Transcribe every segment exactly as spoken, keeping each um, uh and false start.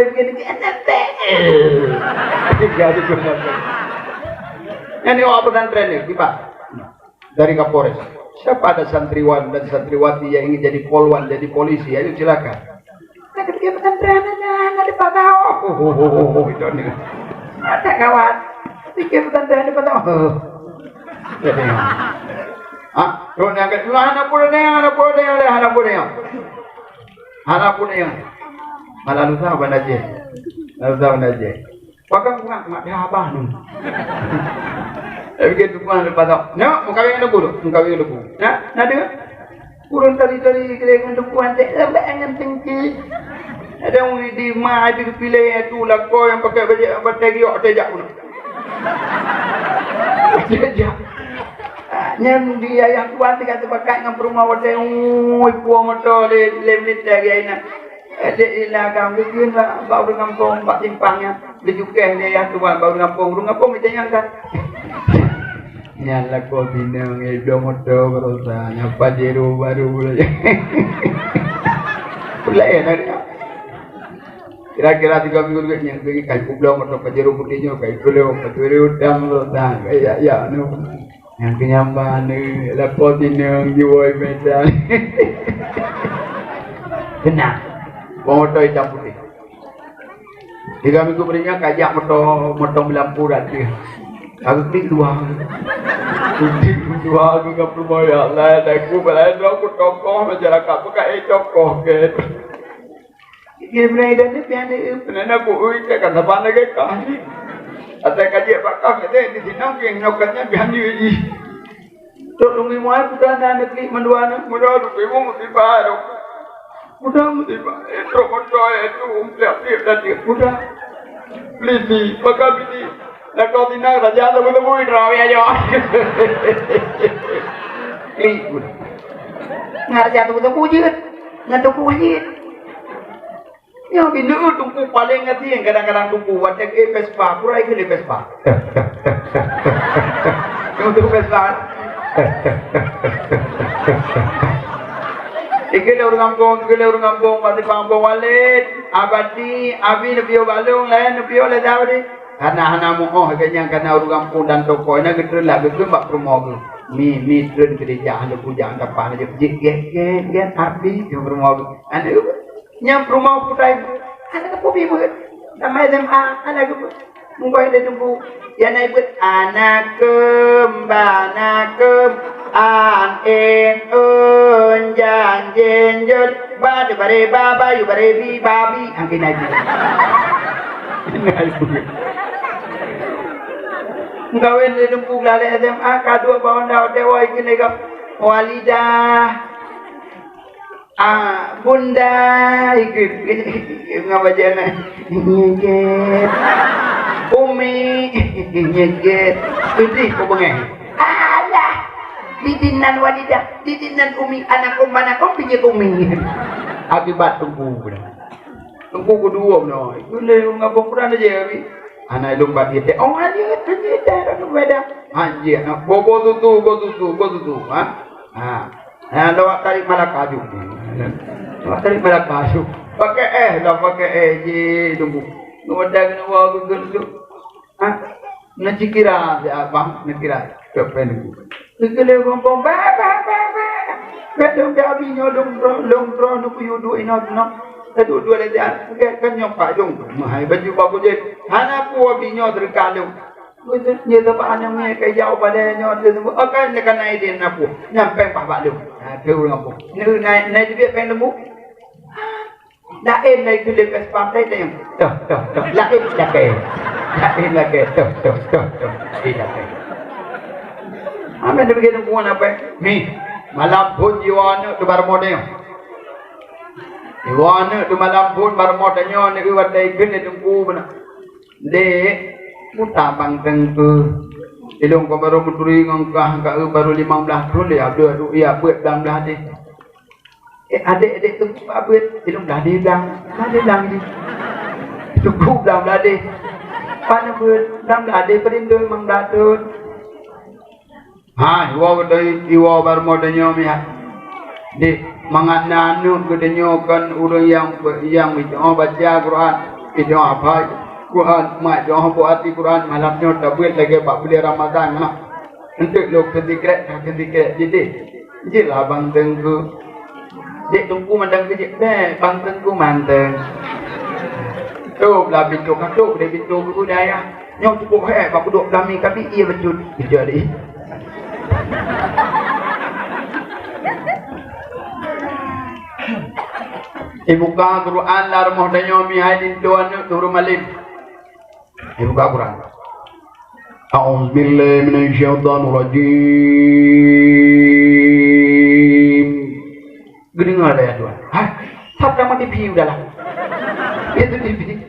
Begini, N F P. Tiga ribu enam belas. Ini awak pesantren ni, kipas. Dari Kapolres. Siapa ada santriwan dan santriwati yang ingin jadi polwan, jadi polisi, ayo silakan. Ada pergi pesantren aja, ada patah. Oh, oh, oh, oh, oh, itu ni. Ada kawan. Pergi pesantren ada patah. Oh. Jadi, ha, tu ni angkat. Hana pun ni, hana pun ni, hana pun ni. Hana pun ni. Malah lusa banda je. Malah lusa banda je. Pakai bunga mak dia abah ni. Tapi dia tukang lepas tak. Nak mengkawin aku tu, mengkawin aku. Nak, nak dia? Kurang tari-tari kira dengan tukuan cek lembek dengan tengki. Ada orang di ma ada pilih tu lako yang pakai baju batai giok tajak pun. Tajak. Nyan di ayah tuan tinggal terpakat dengan perumahan hotel. Ui, puang motor le le menit lagi aina. Dek ilang agam geukheun bak, bak ureueng gampông bak simpang nyan. Leujukeh lé ayah tuan bak ureueng gampông. Ureueng gampông geutanyong kan. Nyan lakoe sinong, eh, dua moto barosa, nyan Pajero baru laju. Pulai ya tadi. Kira-kira tiga minggu lagi nyan, lagi kai kubloe moto Pajero putih nyoe, kai kubloe, Pajero hitam barosa. Ya, ya, no. Nyang keunyang bane, lakoe sinong jiwoe medan. Keunong. Moto itam putih. Tiga minggu beuringat kajak moto, moto meulampu dak deuh. Aku klik dua. Klik dua aku ka peurumoh, ya Allah, dan aku balai dua aku tokoh masyarakat buka eh tokoh ke. Dia beri dan dia pian dia pernah nak buat ui tak kata pandai ke kah. Atau kaji apa kah kata di sini yang nyokatnya pian dia ji. Trok lungui muai putra na neuklik mandua na. Muda lungui mu musibah dong. Muda musibah. Eh, trok motor eh tu umplek-plek dan dia muda. Lili, maka bini. Nak kau tinang saja tu betul-betul terawih aja. Klik muda. Nggak ada jatuh betul-betul je. Nggak ada jatuh je. Nyoe bineuk teungku paléng gasien, kadang-kadang teungku watèe keu Vespa, pura ikheun lé Vespa. Nyoe teungku Vespa. Ikheun lé ureueng gampông, ikheun lé ureueng gampông, bak simpang gampông Walid, Abati, Abi neupiôh balong, laén neupiôh lé Daudi. Hana, hana meu'oh lagèe nyan, kana ureueng gampông dan tokoh, na geutreun lah geukheun bak peurumoh geuh. Mi, mi treun keudéh jak, hana kujak, hana tapah, hana jeuet, jeuet, gèt, gèt, gèt, Abi, kheun peurumoh geuh. Aneuk Nyang peurumoh putai, aneuk keupeue beuet. Tamat S M A, aneuk keupeue. Mungkoi lé teungku. Ya na beuet, aneuk keuem, ba aneuk keuem, an en eun, jan jen jot, ba de bare ba, ba yu bare bi, babi. Angke na jih. Mungkoi lé teungku lalé S M A, ka duek bak honda, watèe woe keuneuk gop. Walidah. Ah, bunda, ikut. Ngapa jangan? Nyeget. Umi, nyeget. Idih kau bengeh. Alah. Didin nan Walidah, didin nan Umi, aneuk um, aneuk um, pinjek Umi. Akibat teungku dah. Teungku kedua beuna. Itu lé ngapa kurang aja, Abi. Aneuk lôn bagi teh. Oh, aja, aja dah, dah, dah. Aja, bobo tutu, bo tutu, bo tutu, ha? Ha. Ha, lawak tarik malaka ju. Lawak tarik malaka ju. Pakai eh, dah pakai eh je tunggu. Kemudian kena bawa ke tu. Ha? Nak cikira si abang, nak kira. Kepen tunggu. Kekele rompong, ba, ba, ba, ba. Kadang kami nyodong dro, long dro, nuku yudu ino, no. Aduh, dua lagi. Kan nyok pak dong. Mahai baju bagus je. Hana ku abi nyo terkalung. Nyoe teuma aneuk miet ka jauh padahai nyoe teuma, oh, kan, kan na idin na pu. Nyampeng pah bak lôn. Ha, keu ureueng gampông. Neu na, na teubiet péng lembu. Laén na itu lepas pantai tanya. Toh, toh, toh. Laén lakèe. Laén lakèe. Toh, toh, toh, toh. Laén lakèe. Amai dia pergi tempuan apa? Mi, malam phôn jiwa aneuk tu baru model. Jiwa aneuk tu malam phôn baru model nyoe aneuk watèe ikheun dia tungku beuna. Dek, muta bang teungku. Ilong ko baru meuturi ngon kah, kah baru limong blaih thon deh, aduh, aduh, iya, beuet blang blaih deh. Eh, adek, adek teungku, bak beuet, ilong blaih deh blang, blaih deh blang deh. Teungku blang blaih deh. Pan beuet, blang blaih deh, peurindoi limong blaih thon. Ha, iwoe geutanyoe, iwoe baru model nyoe meuhat. Dek, mangat na aneuk geutanyoe kon ureueng nyang, nyang meuitéh baca Quran. Idoe apai Quran, mak idoe buet hati Quran, malam nyoe tabeuet lagèe bak buleuen Ramadhan, nah. Enteuk lôn keu sikrek, ka keu sikrek jideh. Jeuet lah Bang Teungku. Dek Teungku mantong keu jeuet, bèk Bang Teungku mantong. Tôp lah pintoe, ka tôp deh pintoe keu dayah. Nyoe cukup hék bak kudok lami kabi ié bacut. Ijak deh. Ibuka Quran lam rumoh tanyoe mihai linto aneuk turun malem. Ibuka Quran. A'udzubillahi minasyaitonirrajim. Geudeungoe ayat dua. Hah? Sab nama T V udahlah. Itu T V.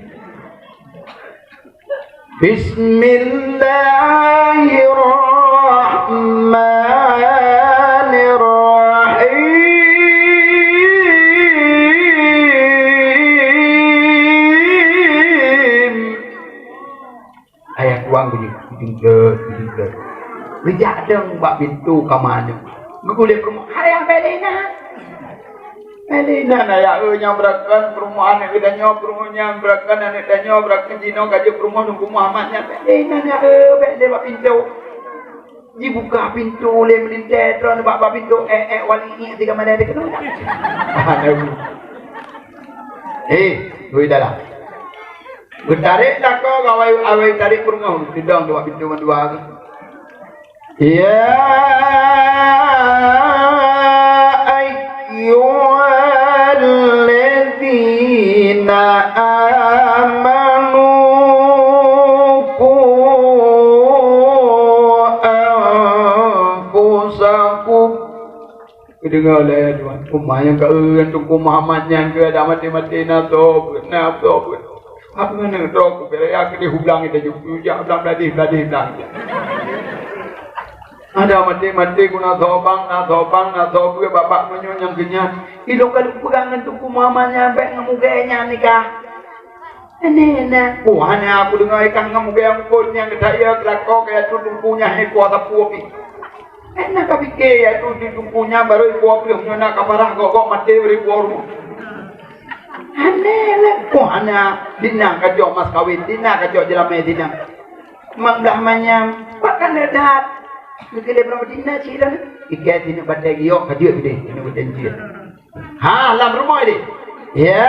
Bismillahirrahmanirrahim. Ayah tuan bunyi, kujengket, kujengket. Geujak dong bak pintoe kama nyoe. Geuguleng peurumoh, "Hai, Abang Lina." Bèk lé nan ayah, eu, nyang beurakan peurumoh aneuk geutanyoe, peurumoh nyang beurakan aneuk tanyoe, beurakan jinoe ka jeuet peurumoh Teungku Muhammad nyan. Bèk lé nan ayah, eu, bèk lé bak pintoe. Jibuka pintoe lé meulintèe droeneuh bak, bak pintoe, èk, èk, wali, èk, tiga malam dia kena. Hei, turi dalam. Geutarek lakoe awai, awai tarek peurumoh, geudong di bak pintoe mandua tu. Ya ayyuhalladzina amanu qu anfusakum. Geudeungoe lé Tuhan, umat nyang ka eu Teungku Muhammad nyan keu adak maté-maté na soe beuet, na soe beuet. Hab ngon droe kupeuraya keudeh u blang ita jok, jak blang bladeh-bladeh blang. Ada maté-maté guna sobang, na sobang, na sobeu babak meunyoe nyang keunyan. Ilong ka lôn peugah ngon Teungku Muhammad nyan bèk ngon mugée nyan nikah. Aneh na. Oh, hana aku deungoe ikah ngon mugée mukon nyang geutaya keulako kaya tu Teungku nyan hai kuasa puoh pi. Hana ka pike ya tu Teungku nyan barô ipuoh pi nyoe na ka parah gok-gok maté bri puoh rumoh. Hana lé. Ku hana dinang kajok mas kawin, dinang kajok jeulame dinang. Mang blah manyam, pakan le dat. Geukeu lé barang dinang cit lom. Ikai tinuk batèe giok ka jeuet deh, tinuk batèe jeuet. Ha, lam rumoh deh. Ya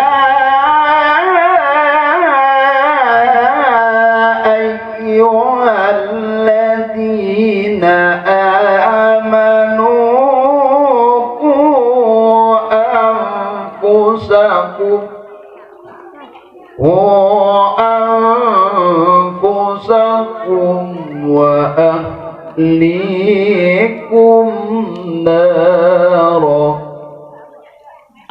ayyuhalladzina amanu qu anfusakum, qu anfusakum wa ahlikum nara.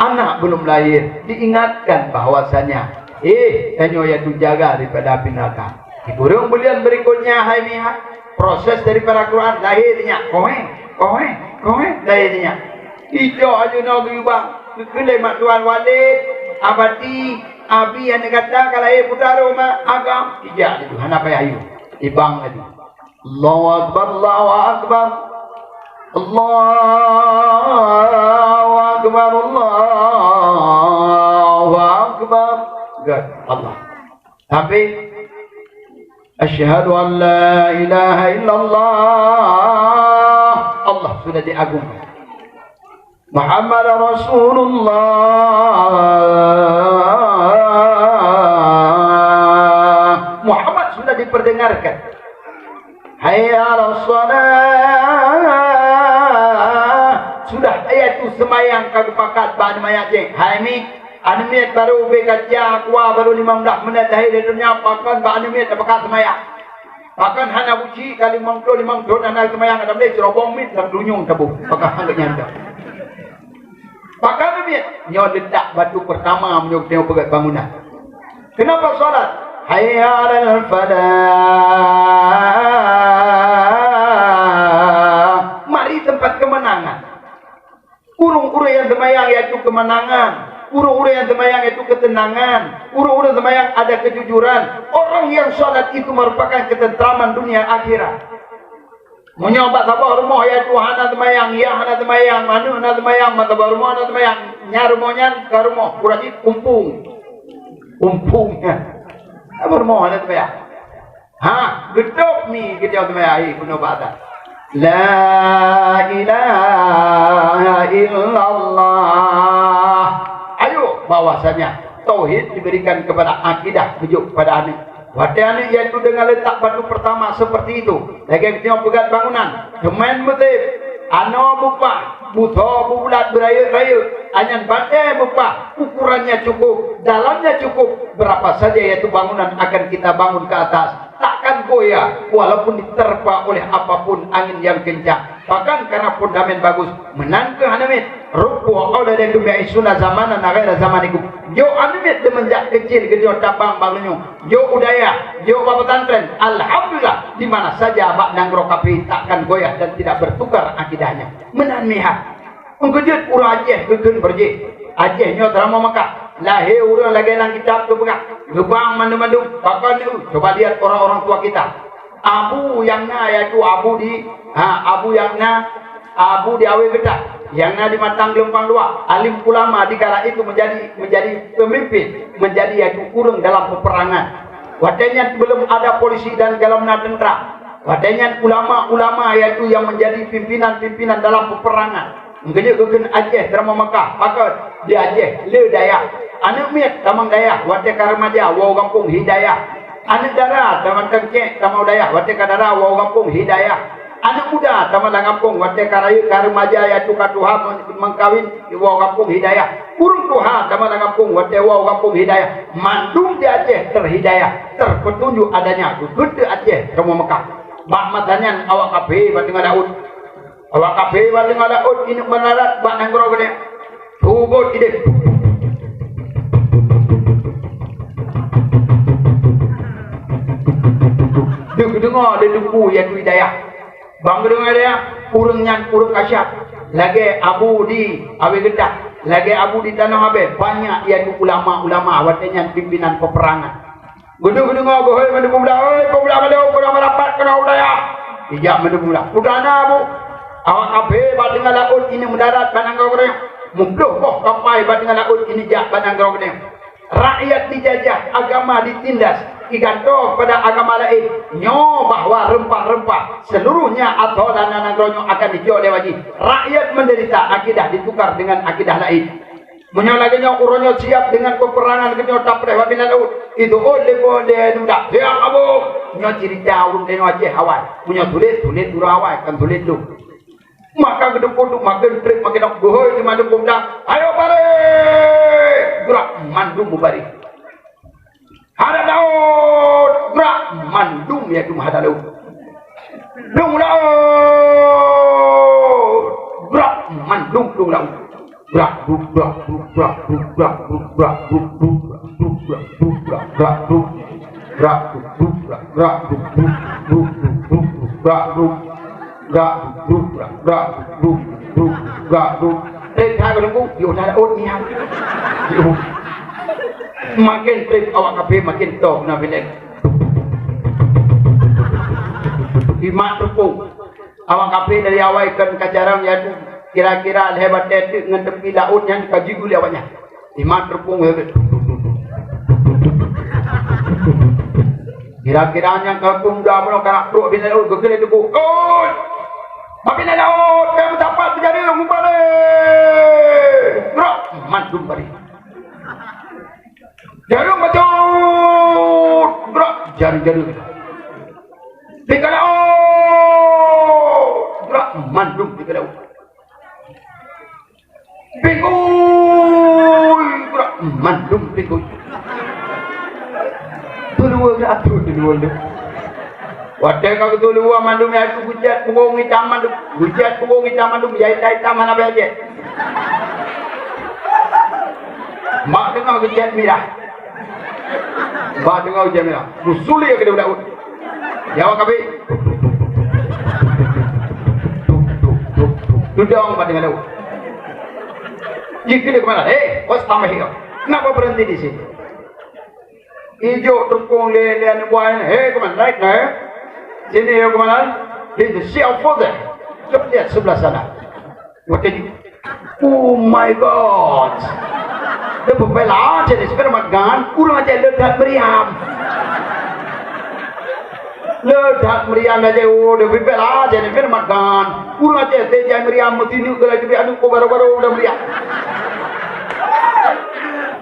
Anak belum lahir diingatkan bahwasanya, eh, tanyoe yaitu jaga daripada api neraka. Di burung buleuen berikutnya, hai mihak, proses daripada Quran lahir nyan, koe, koe, koe, lahir nyan. Ijok aju noe geubang, geukheun lé mak tuan Walid, Abati, Abi aneuk gata ka lahé putra rhoma agam, ijak laju, hana payah yue, ibang laju. Allahu Akbar, Allahu Akbar. Allahu Akbar, Allahu Akbar. Good, Allah. Tapi, asyhadu an la ilaha illallah. Allah sudah diagungkan. Muhammad Rasulullah. Muhammad sudah diperdengarkan. Hayya 'alas shalah. Sudah, yaitu seumayang ka geupakat bak aneuk manyak jih. Hai mi, aneuk miet baru ubé kaca, kuah baru limong blah menit lahé di dunia, pakon bak aneuk miet tapakat seumayang. Pakon hana buci ka limong ploh limong thon hana seumayang, adam lé ceurobong miet lam dunyong taboh. Pakon hana nyan dah. Pakon miet nyoe letak batu pertama meunyoe teupeugét bangunan. Kenapa salat? Hayya 'alal falah. Mari tempat kemenangan. Ureuëng-ureuëng nyang seumayang yaitu keumeunangan. Ureuëng-ureuëng nyang seumayang yaitu keuteunangan. Ureuëng-ureuëng seumayang ada keujujuran. Orang yang salat itu merupakan ketentraman dunia akhirat. Meunyoe bak saboh rumoh yaitu hana seumayang, yah hana seumayang, aneuk hana seumayang, bak saboh rumoh hana seumayang, nyan rumoh nyan ka rumoh, uroe jih umpung. Umpung nyan. Apa rumoh ada tu ya? Ha, geutôb mi geutôb tu ya, hai, bunoe bak atas. La ilaha illallah. Ayo, bahwasanya tauhid diberikan kepada akidah, beujôk kepada aneuk. Watée aneuk yaitu dengan letak batu pertama seperti itu, lagée nyoe peugah bangunan, ceumen beutép, anoe beupah, butho beubulat beurayeuk-rayeuk, anyan batée beupah, ukurannya cukup, dalamnya cukup, berapa saja yaitu bangunan akan kita bangun ke atas, takkan goyah walaupun diterpa oleh apapun angin yang kencang. Bahkan karena fundament bagus, meunan keuh aneuk miet. Rupa awla dan dunia isuna zamana na ghaira zamanikum. Jok aneuk miet deungon jak keucil geunyoe tabang bak meunyoe. Jok u dayah, jok bak pesantren. Alhamdulillah, di mana saja bak nanggroe kafé takkan goyah dan tidak bertukar akidahnya. Meunan meuhat. Meunkeujeuet ureuëng Aceh geukheun beurjih. Aceh nyoe teurimong Mekah. Lahé ureuëng lagée lam kitab teupeugah. Geubang mandum-mandum. Pakon nyoe? Coba lihat orang-orang tua kita. Abu nyang na, yaitu Abu di, ha, Abu nyang na, Abu di Awé Geutah, nyang na di Matang Geulumpang Dua, alim ulama di kala itu menjadi, menjadi pemimpin, menjadi yaitu ureuëng dalam peperangan. Watée nyan belum ada polisi dan belum na tentara. Watée nyan ulama-ulama yaitu yang menjadi pimpinan-pimpinan dalam peperangan. Meunyoe geukheun Aceh teurimong Mekah, pakon di Aceh le dayah. Aneuk miet tamong dayah, watée ka remaja woe gampông hi dayah. Aneuk dara tamong teuncék tamong dayah, watée ka dara woe gampông hi dayah. Aneuk muda tamong lam gampông, watée ka rayeuk ka remaja yaitu ka tuha meukawen woe gampông hi dayah. Ureuëng tuha tamong lam gampông, watée woe gampông hi dayah. Mandum di Aceh terhidayah, terpetunjuk adanya geukheun Aceh teurimong Mekah. Bak masa nyan awak kafé bak teungoh laôt. Awak kafé bak teungoh laôt ineuk meundarat bak nanggroe geude. Tubot ideh. Deuh geudeungoe lé Teungku yaitu Hidayah. Ban geudeungoe Hidayah, ureuëng nyan ureuëng ka siab. Lagée Abu di Awé Geutah, lagée Abu di Tanoh Abée, banyak yaitu ulama-ulama watée nyan pimpinan peperangan. Geudeuh geudeungoe geuhôi mandum peumuda, "Hei peumuda mandum, peumuda merapat keunoe u dayah!" Ijak mandum peumuda. Peue na, Bu? Awak kafé bak teungoh laôt ineuk meundarat bak nanggroe geude. Meuploh boh kapai bak teungoh laôt ineuk jak bak nanggroe geude. Rakyat dijajah, agama ditindas, digantoe kepada agama laén. Nyoe bahwa reumpah-reumpah seluruhnya athoe dan nanggroe nyoe akan dijok lé wajih. Rakyat menderita, akidah ditukar dengan akidah laén. Meunyoe lagée nyoe uroe nyoe siab deungon peuperangan geutanyoe tapreh bak binéh laôt, itu ôn lé po lé muda. Siab Abu! Nyoe ceurita ureuëng tanyoe Aceh awai. Meunyoe tuléh, tuléh ureuëng awai, kon tuléh lôn. Maka geuduek-duek maken treb maken dok geuhôi di mandum peumuda, "Ayo bareh!" Geurak mandum meubareh. Hadap laôt! Geurak mandum yaitu hadap laôt. Dong laôt! Geurak mandum dong laôt. Geurak, duk, geurak, duk, geurak, duk, geurak, duk, geurak, duk, duk, geurak, duk, geurak, duk, geurak, duk, geurak, duk, duk, geurak, duk, geurak, duk, geurak, duk, geurak, duk, geurak, duk, duk, geurak, geurak, duk, duk, geurak, duk. Treb that Teungku, yôh that ôn nyan. Yôh. Makin treb awak kafé makin toh na binéh. Imat teupông. Awak kafé dari awai kon ka jarang yaitu kira-kira lhée batée teuk ngon teumpi laôt nyan ka jigulée awak nyan. Imat teupông lhée. Kira-kira nyang ka peumuda bunoe ka na trok binéh laôt geukheun lé Teungku, "Oi! Bak binéh laôt, bèk meusapat beujareung meubareh!" Trok mandum bareh. Jareung bacut! Geurak! Jareung-jareung! Pih ka laôt! Geurak! Mandum pih ka laôt! Pinggui! Geurak! Mandum pinggui! Peuluwa geurak tu, peuluwa tu. Watée ka geutuluwa mandum yaitu geucet punggong itam mandum, geucet punggong itam mandum, ya itam-itam hana bèe jeuet. Mak teungoh geucet mirah. Mak teungoh geucet mirah. Geusulie keu Daud. Jaweueb kabeh. Tudong mak teungoh Daud. Jih keuneuk keumanan, "Hei, bos tambah hidup. Kenapa berhenti di sini?" Ijok teupông lé, lé aneuk buah nyan, "Hei, keuman, naik na, eh. Sini, ya, keuman. Di si Alfo deh. Coba lihat sebelah sana." Watée nyoe, "Oh my God! Dia berbela jenis firman Tuhan, kurang ajar le that meriam." Le that meriam dah jauh, dah bibel aja ni firman kan. Urang aja teh jai meriam mesti nuk geula jadi aneuk ko baru-baru dah meriam.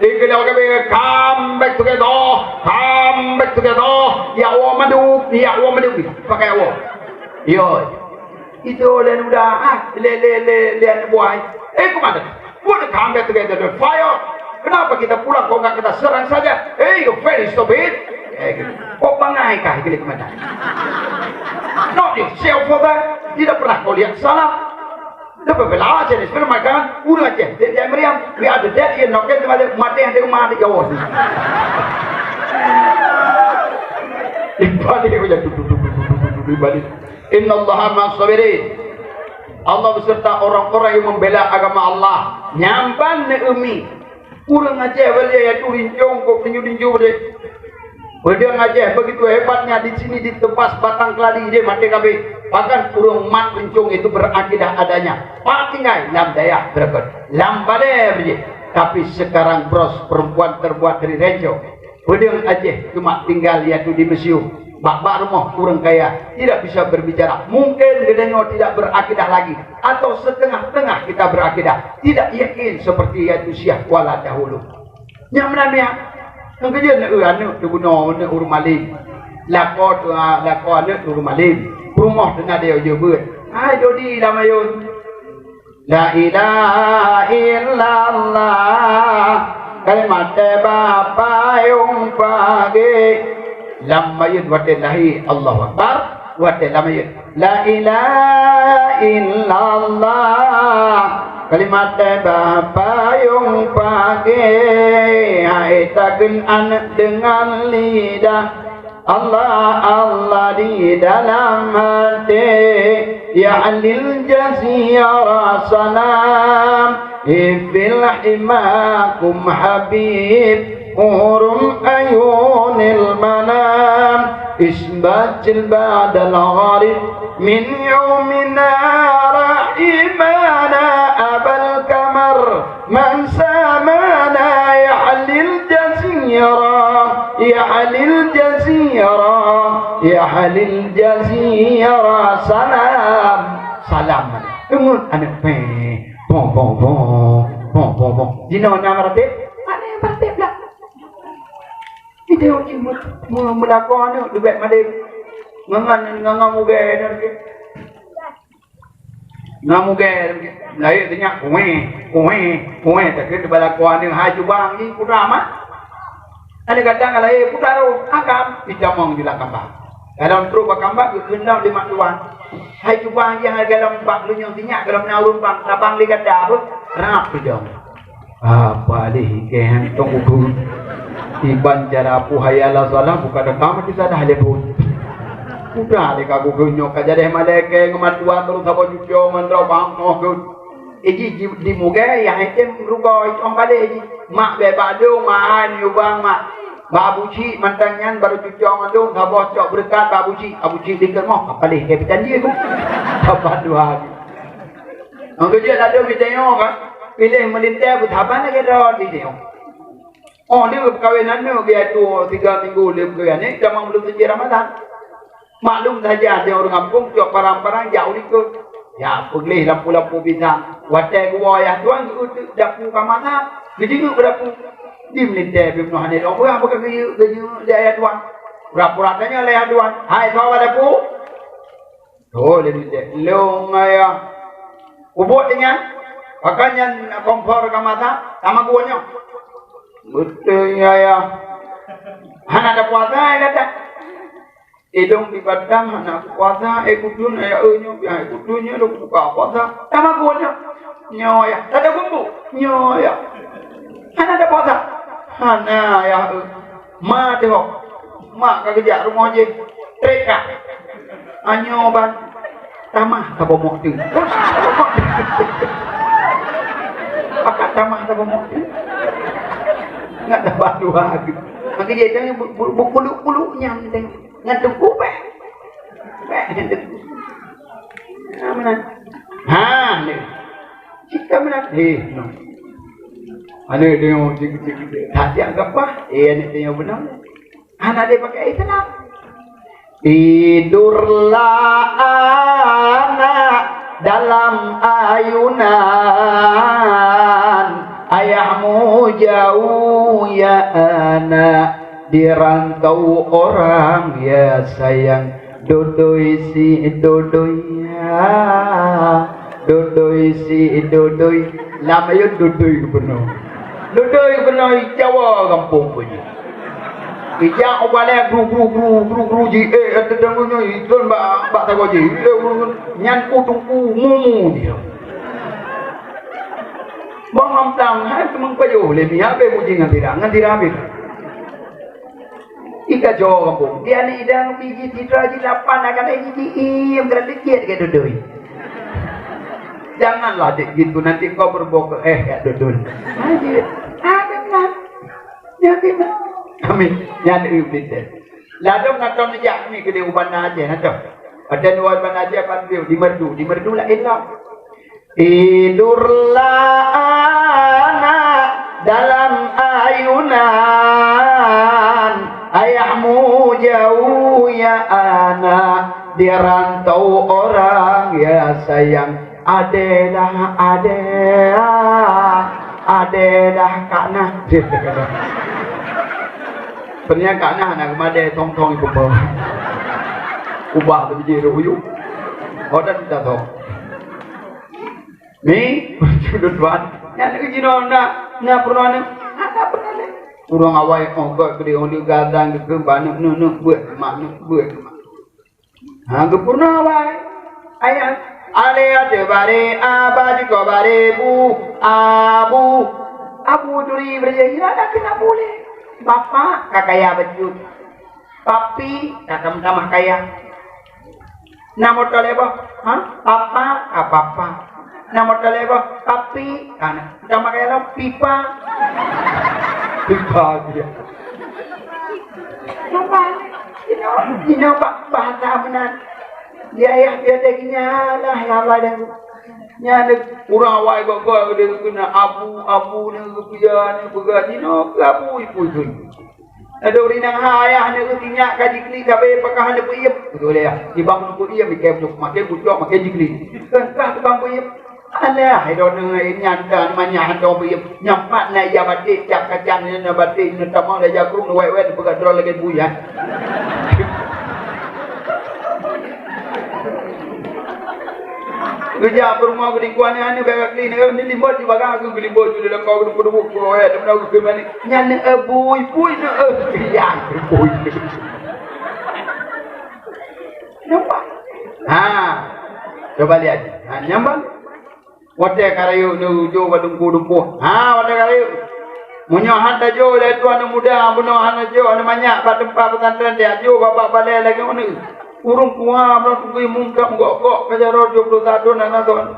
Dia kena kata, "Come back together, come back together." Ya Allah madu, ya Allah madu. Pakai Allah. Yo. Itu lain udah ah, le le le le aneuk buah. Eh, kemana? What the combat together the fire? Kenapa kita pulang kok nggak kita serang saja? Eh, you very stupid. Eh, gitu. Kok bangai kah gitu kemana? Not yourself for that. Tidak pernah kau lihat salah. Dia berbela aja ni, sebenarnya kan urang aja. Dia dia meriam, we are the dead, you know, kan, mati yang di rumah di Jawa. Di balik aja, duduk, duduk, duduk, duduk, di balik. Innallaha ma'as sabirin. Allah beserta orang-orang yang membela agama Allah. Nyamban neueumi. Urang Aceh balik yaitu rincong kok tinju-tinju deh. Pedang Aceh begitu hebatnya di sini ditebas batang keladi dia mati kabeh. Bahkan urang mat rincong itu berakidah adanya. Pak tinggai lam dayah berikut. Lam balai beri. Tapi sekarang bros perempuan terbuat dari rincong. Peudeueng Aceh cuma tinggal yaitu di museum. Bak-bak rumoh ureuëng kaya tidak bisa berbicara. Mungkin geutanyoe tidak berakidah lagi atau setengah-tengah kita berakidah. Tidak yakin seperti yaitu Syekh Kuala dahulu. Nyang meunan miak, nyang keujeuet na eu aneuëk teubunoe aneuëk ureuëng malém. Lakoe teuh lakoe aneuëk teuh ureuëng malém. Rumoh teuna dia jeuet beuet. Hai dodi lam ayôn. La ilaha illallah, kalimat teuba payong pagé. Lam mayét watée lahé, Allahu Akbar, watée lam mayét. La ilaha illallah, kalimat teuba payong pagé. Hai takheun aneuëk deungon lidah. Allah, Allah di dalam hati, ya ahlil jazirah salam, hifil himakum habib, urum ayunil manam, isbat jilbadal gharib, min yaumina rahimana abal kamar. Man samana ya ahlil jazirah, ya ahlil jazirah, ya ahlil jazirah. Salam, salam. Teungeut aneuëk peh. Boh, boh, boh. Boh, boh, boh. Jinoe na meuratéb? Mana yang meuratéb lah? Kita yang cuma meulakoe aneuëk leubeh malém. Ngangan, ngangan mugée aneuëk. Ngon mugée, lahé teunyok, kuwéh, kuwéh, kuwéh, takheun balakoe aneuëk hai jubang jih putra mak. Ada kadang lahé putra roh, agam, ditamong di lakamba. Dalam trok bakamba, geukheun lom lé mak tuan. Hai jubang jih, hai galom bak lunyong teunyok, galom na ureuëng bang, tabang lé gata, beuh, rab peudong. Apa lé ikée hantom ukeue. Iban cara puhaya la salah buka deka meuti sadah lé buet. Udah lé ka geugeunyoe ka jadeh malaikat ngon mat dua terus saboh cucong ngon droe bang moh geuh. Iji di mugée yah item rugoe icong baleh ji. Mak beh bak dong mak hai meuyubang mak. Bak buci mantang nyan baru cucong ngon dong saboh cok beureukat bak buci. Bak buci dikeue moh ka paleh ikée bitan jih. Saboh dua. Nyang keujeuet ladôm di tanyoe ka piléh meulintée beutaban lagée droe di tanyoe. Oh, ni peukawen aneuk biasa tiga minggu lé peukawen ni, tamong belum suci Ramadan. Maklum saja ada ureuëng gampông cok parang-parang jak u likot. Ya, peugleh lampu-lampu pisang. Watée geuwoe ayah tuan geuteuk dapu ka masak, geujingeuk bak dapu. Di meulintée pih meunoh hana lôn peugah bak geujingeuk di ayah tuan. Pura-pura tanya lé ayah tuan, "Hai, soe bak dapu?" Oh, lé dudek. Lôn ayah. Ubuk dengan. Pakai nyan kompor ka masak, sama gua nyoe. Beutôi ayah. Hana ada puasa ai kata. Idong di batang hana puasa, eh kudun ayah eh nyoe, eh kudun nyoe lôn buka puasa. Sama gua nyoe. Nyoe ayah. Ada gumbu. Nyoe ayah. Hana ada puasa. Hana ayah eh. Ma teuhok. Mak ka geujak rumoh jih. Trek ka. Anyoe ban tamah tabomok tu. Pakat tamah tabomok tu. Ngat tabah dua tu. Maka dia tanya bu- bu- bu- kuluk-kuluk nyang tanya. Ngan teuku beh. Beh ngan teuku. Ha mana? Ha ni. Cita mana? Eh, no. Ada dia yang cik cik cik. Tak siap gapah. Eh, anak dia yang benar. Hana lé pakai Islam. Tidurlah anak dalam ayunan, ayahmu jauh ya anak, di rantau orang ya sayang. Dodoi si dodoi, ya. Dodoi si dodoi. Lam ayun dodoi geupeunong. Dodoi geupeunong Jawa gampông punyi. Ijak ubalai gru gru gru gru gru ji, eh, ada dangu nyoe, ikon bak, bak tagoji. Eh, nyan ku tungku mumu dia. Bang Hamtang, hai teumang payoh lé mi, habéh uji ngan tira, ngan tira habéh. Ika jo gampông. Dia ni idang biji tira ji lapan, akan ai ji iem, kena dikit ke dodoi. Janganlah dek gitu, nanti kau berboke eh kat dodoi. Aje. Ada lah. Nyan keuh na. Amin. Nyan eu pintoe. Ladôm na tom neujak mi keudeh u Banda Aceh na tom. Ada dua Banda Aceh pan piu di Merdu, di Merdu laén lom. Tidurlah anak dalam ayunan, ayahmu jauh ya anak, di rantau orang ya sayang. Ade dah, ade, ah, ade dah Kak Nah. Pernah Kak Nah na geumadé tong-tong ibu bawah. Ubah tu biji ruyuk. Oh, dan minta tong. Ni, tuan. Nyan jinoe na, na pernah ni. Ada pernah ni. Urang awai ongkot keu dia, gadang keu baneuk neuk-neuk buet, mak neuk buet. Ha, geupeuna awai. Ayah, ale ate bare, aba jiko bare, bu, abu. Abu turi berjaya, ada kena boleh. Bapak, kakaya becut. Papi, kakam tamah kaya. Na moto lé boh? Ha? Papa, ka papa. Na moto lé boh? Papi, ka na. Tamah kaya lom, pipa. Pipa dia. Napa? Ino, ino ba-, bahasa meunan. Di ayah dia dagingnya lah, ya Allah, dan nya ada kurang awai gok-gok dia kena abu, abu ni, rupiah ni, peugah, ino ke abu, ibu, ibu. Adoe ureueng inong hai ayah aneuk geuh tinyak ka jiklik sabe pakah aneuk peuiem. Beutôi lé ya. Nibak aneuk peuiem, ikei bucok, makén bucok, makén jiklik. Kah tukang peuiem. Alah, hai droeneuh nyan ka manyah hantom peuiem. Nyang pat na ia baték cap kacang nyan na baték nyan tamong lé jakrong wet-wet peugah droe lagèe bui, ha. Geujak peurumoh geudikuan nyan, bèk gakli nyan, ni limbot ju bagah, geulimbot ju lé lakoe, geuduek-duek, geuduek, eh, teuma geukeue manéh. Nyan, eh, bui, bui, eh, ya, bui. Nampak? Ha. Coba lihat. Ha, nyambung. Watèe ka rayeuk neujok bak teungku-teungku. Ha, watèe ka rayeuk. Meunyoe han tajok lé tuan aneuk muda, bunoe han tajok aneuk manyak bak teumpat pesantren, tajok bak, bak balèe lagèe nyoe. Ureueng tuha meunyoe teungku imum ka meugok-gok ka jaroe tujoh ploh satu na, na, tuan.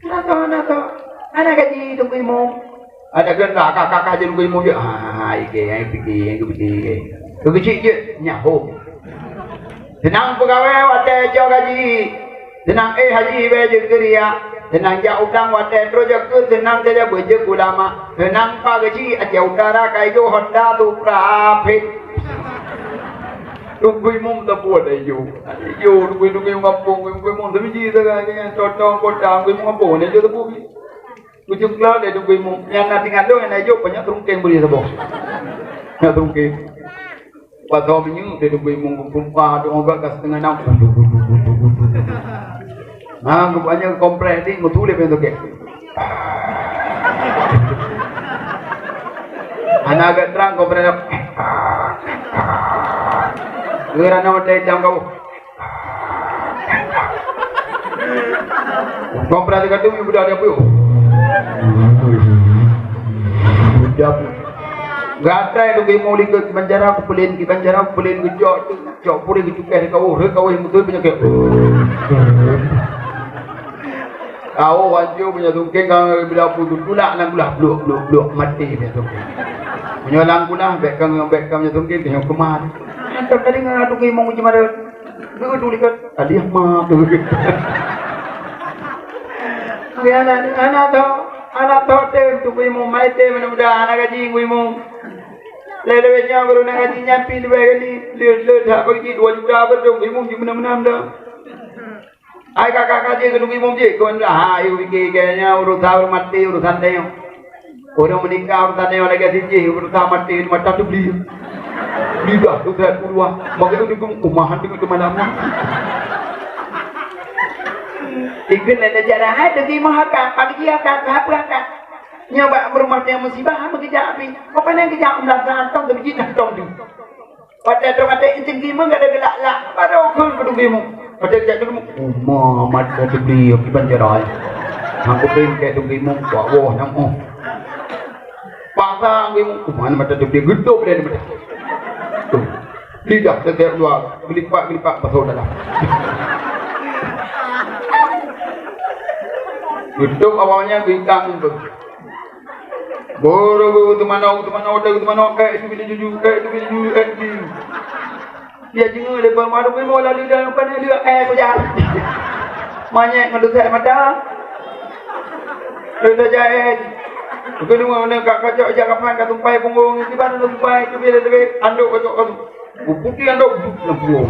Na, tuan, na, tuan. Hana gaji teungku imum. Ada keu ka, ka, ka, ka jadi teungku imum jeuet. Ah, ike, ai pike, ai pike. Keu keuchik jeuet, nyaho. Seunang peugawée watée cok gaji, seunang éh haji bée jeuet keu riya, seunang jak utang watée troh jakeuet, seunang saja beujeuet ulama, seunang pa gaji Aceh Utara ka ijo Honda Supra phet. Teungku imum teupue dah ijo. Ijo teungku, teungku imum gampông, teungku imum teumiji sagai nyan cotong kota, teungku imum gampông, dah ijo teupue. Ujong klo lé teungku imum, nyang na tinggai lôn nyang na ijo, banyak teurungkeng bri saboh. Nyak teurungkeng. Watée minyeuk lé teungku imum geupeumpah, teungoh ka siteungoh nam. Ha, geubanyak kompres di, meutuléh pih tokét. Hana agak trang kompres. Geurana watée jam kau. Kau perhatikan tu, budak dia puyuh. Budak puyuh. Gatai tu geumo likot kiban jara, kupeulin kiban jara, kupeulin geucok, cok puri geucukeh di kawuh, rhot kawuh beutôi peunyakét. Kawuh wancô punya tungkeng, kawuh bila puyuh tulak lam gulah, bluk, bluk, bluk, mati punya tungkeng. Punya lam gulah, bèk kang, bèk kang punya tungkeng, punya keumah. Mantap tadi ngan adu geumo cuma ada. Deuh tu likat, tadi mah tu. Oke, anak, anak tu, anak tu tem tu geumo, mai tem mudah-mudahan anak gaji geumo. Lé-lé nyoe baru na ngaji nyan pih leubeh kali, le-, le that bagi dua juta beutôi, imum jih meunan-meunan dah. Ai kakak-kakak jih keu imum jih, kon dah, ha, ayo pikir kayaknya urusan ureueng maté, urusan tanyoe. Ureueng meuninggai, urusan tanyoe lagèe si jih, urusan maté, mata teubeli. Lidah tu saya keluar, maka itu pun kumahan dengan kemalaman. Ikut ada cara, hai, tu gimana kan, pagi dia kan, apa kan. Nyoe bak beurumah teuh musibah, hana meukeujak pih. Pakon nyang keujak meulasan tom teuh, jih tom teuh. Watèe trok watèe inting gimong, gata geulak-lak, padahai ukeue keu dum gimong. Watèe geujak dum, uma mata teuh beli, kiban jaroe. Hang kupeng keu dum gimong, wah, wah, nam, oh. Pasang gimong, uma mata teuh beli, geutôp lé mata. Tuh. Lidah teuh luar, geulipat-geulipat, pasoe dalam. Geutôp awaknyan geuikat muka. Boro geuteumanoe, geuteumanoe, geuteumanoe, eh, sibili juju, eh, sibili juju, eh, sibili. Dia jingeu lé bang Maruf, "Ibu, lalu dah, bukan dia, eh, kujak." Manyét ngon dusek mata. Lalu dah jahé. Bukan dua, mana kak kacok jak kapan, kat tumpai punggong, kiban tumpai, tu bila lebih, anduk kacok kacok. Bukti andok, bup lam punggong.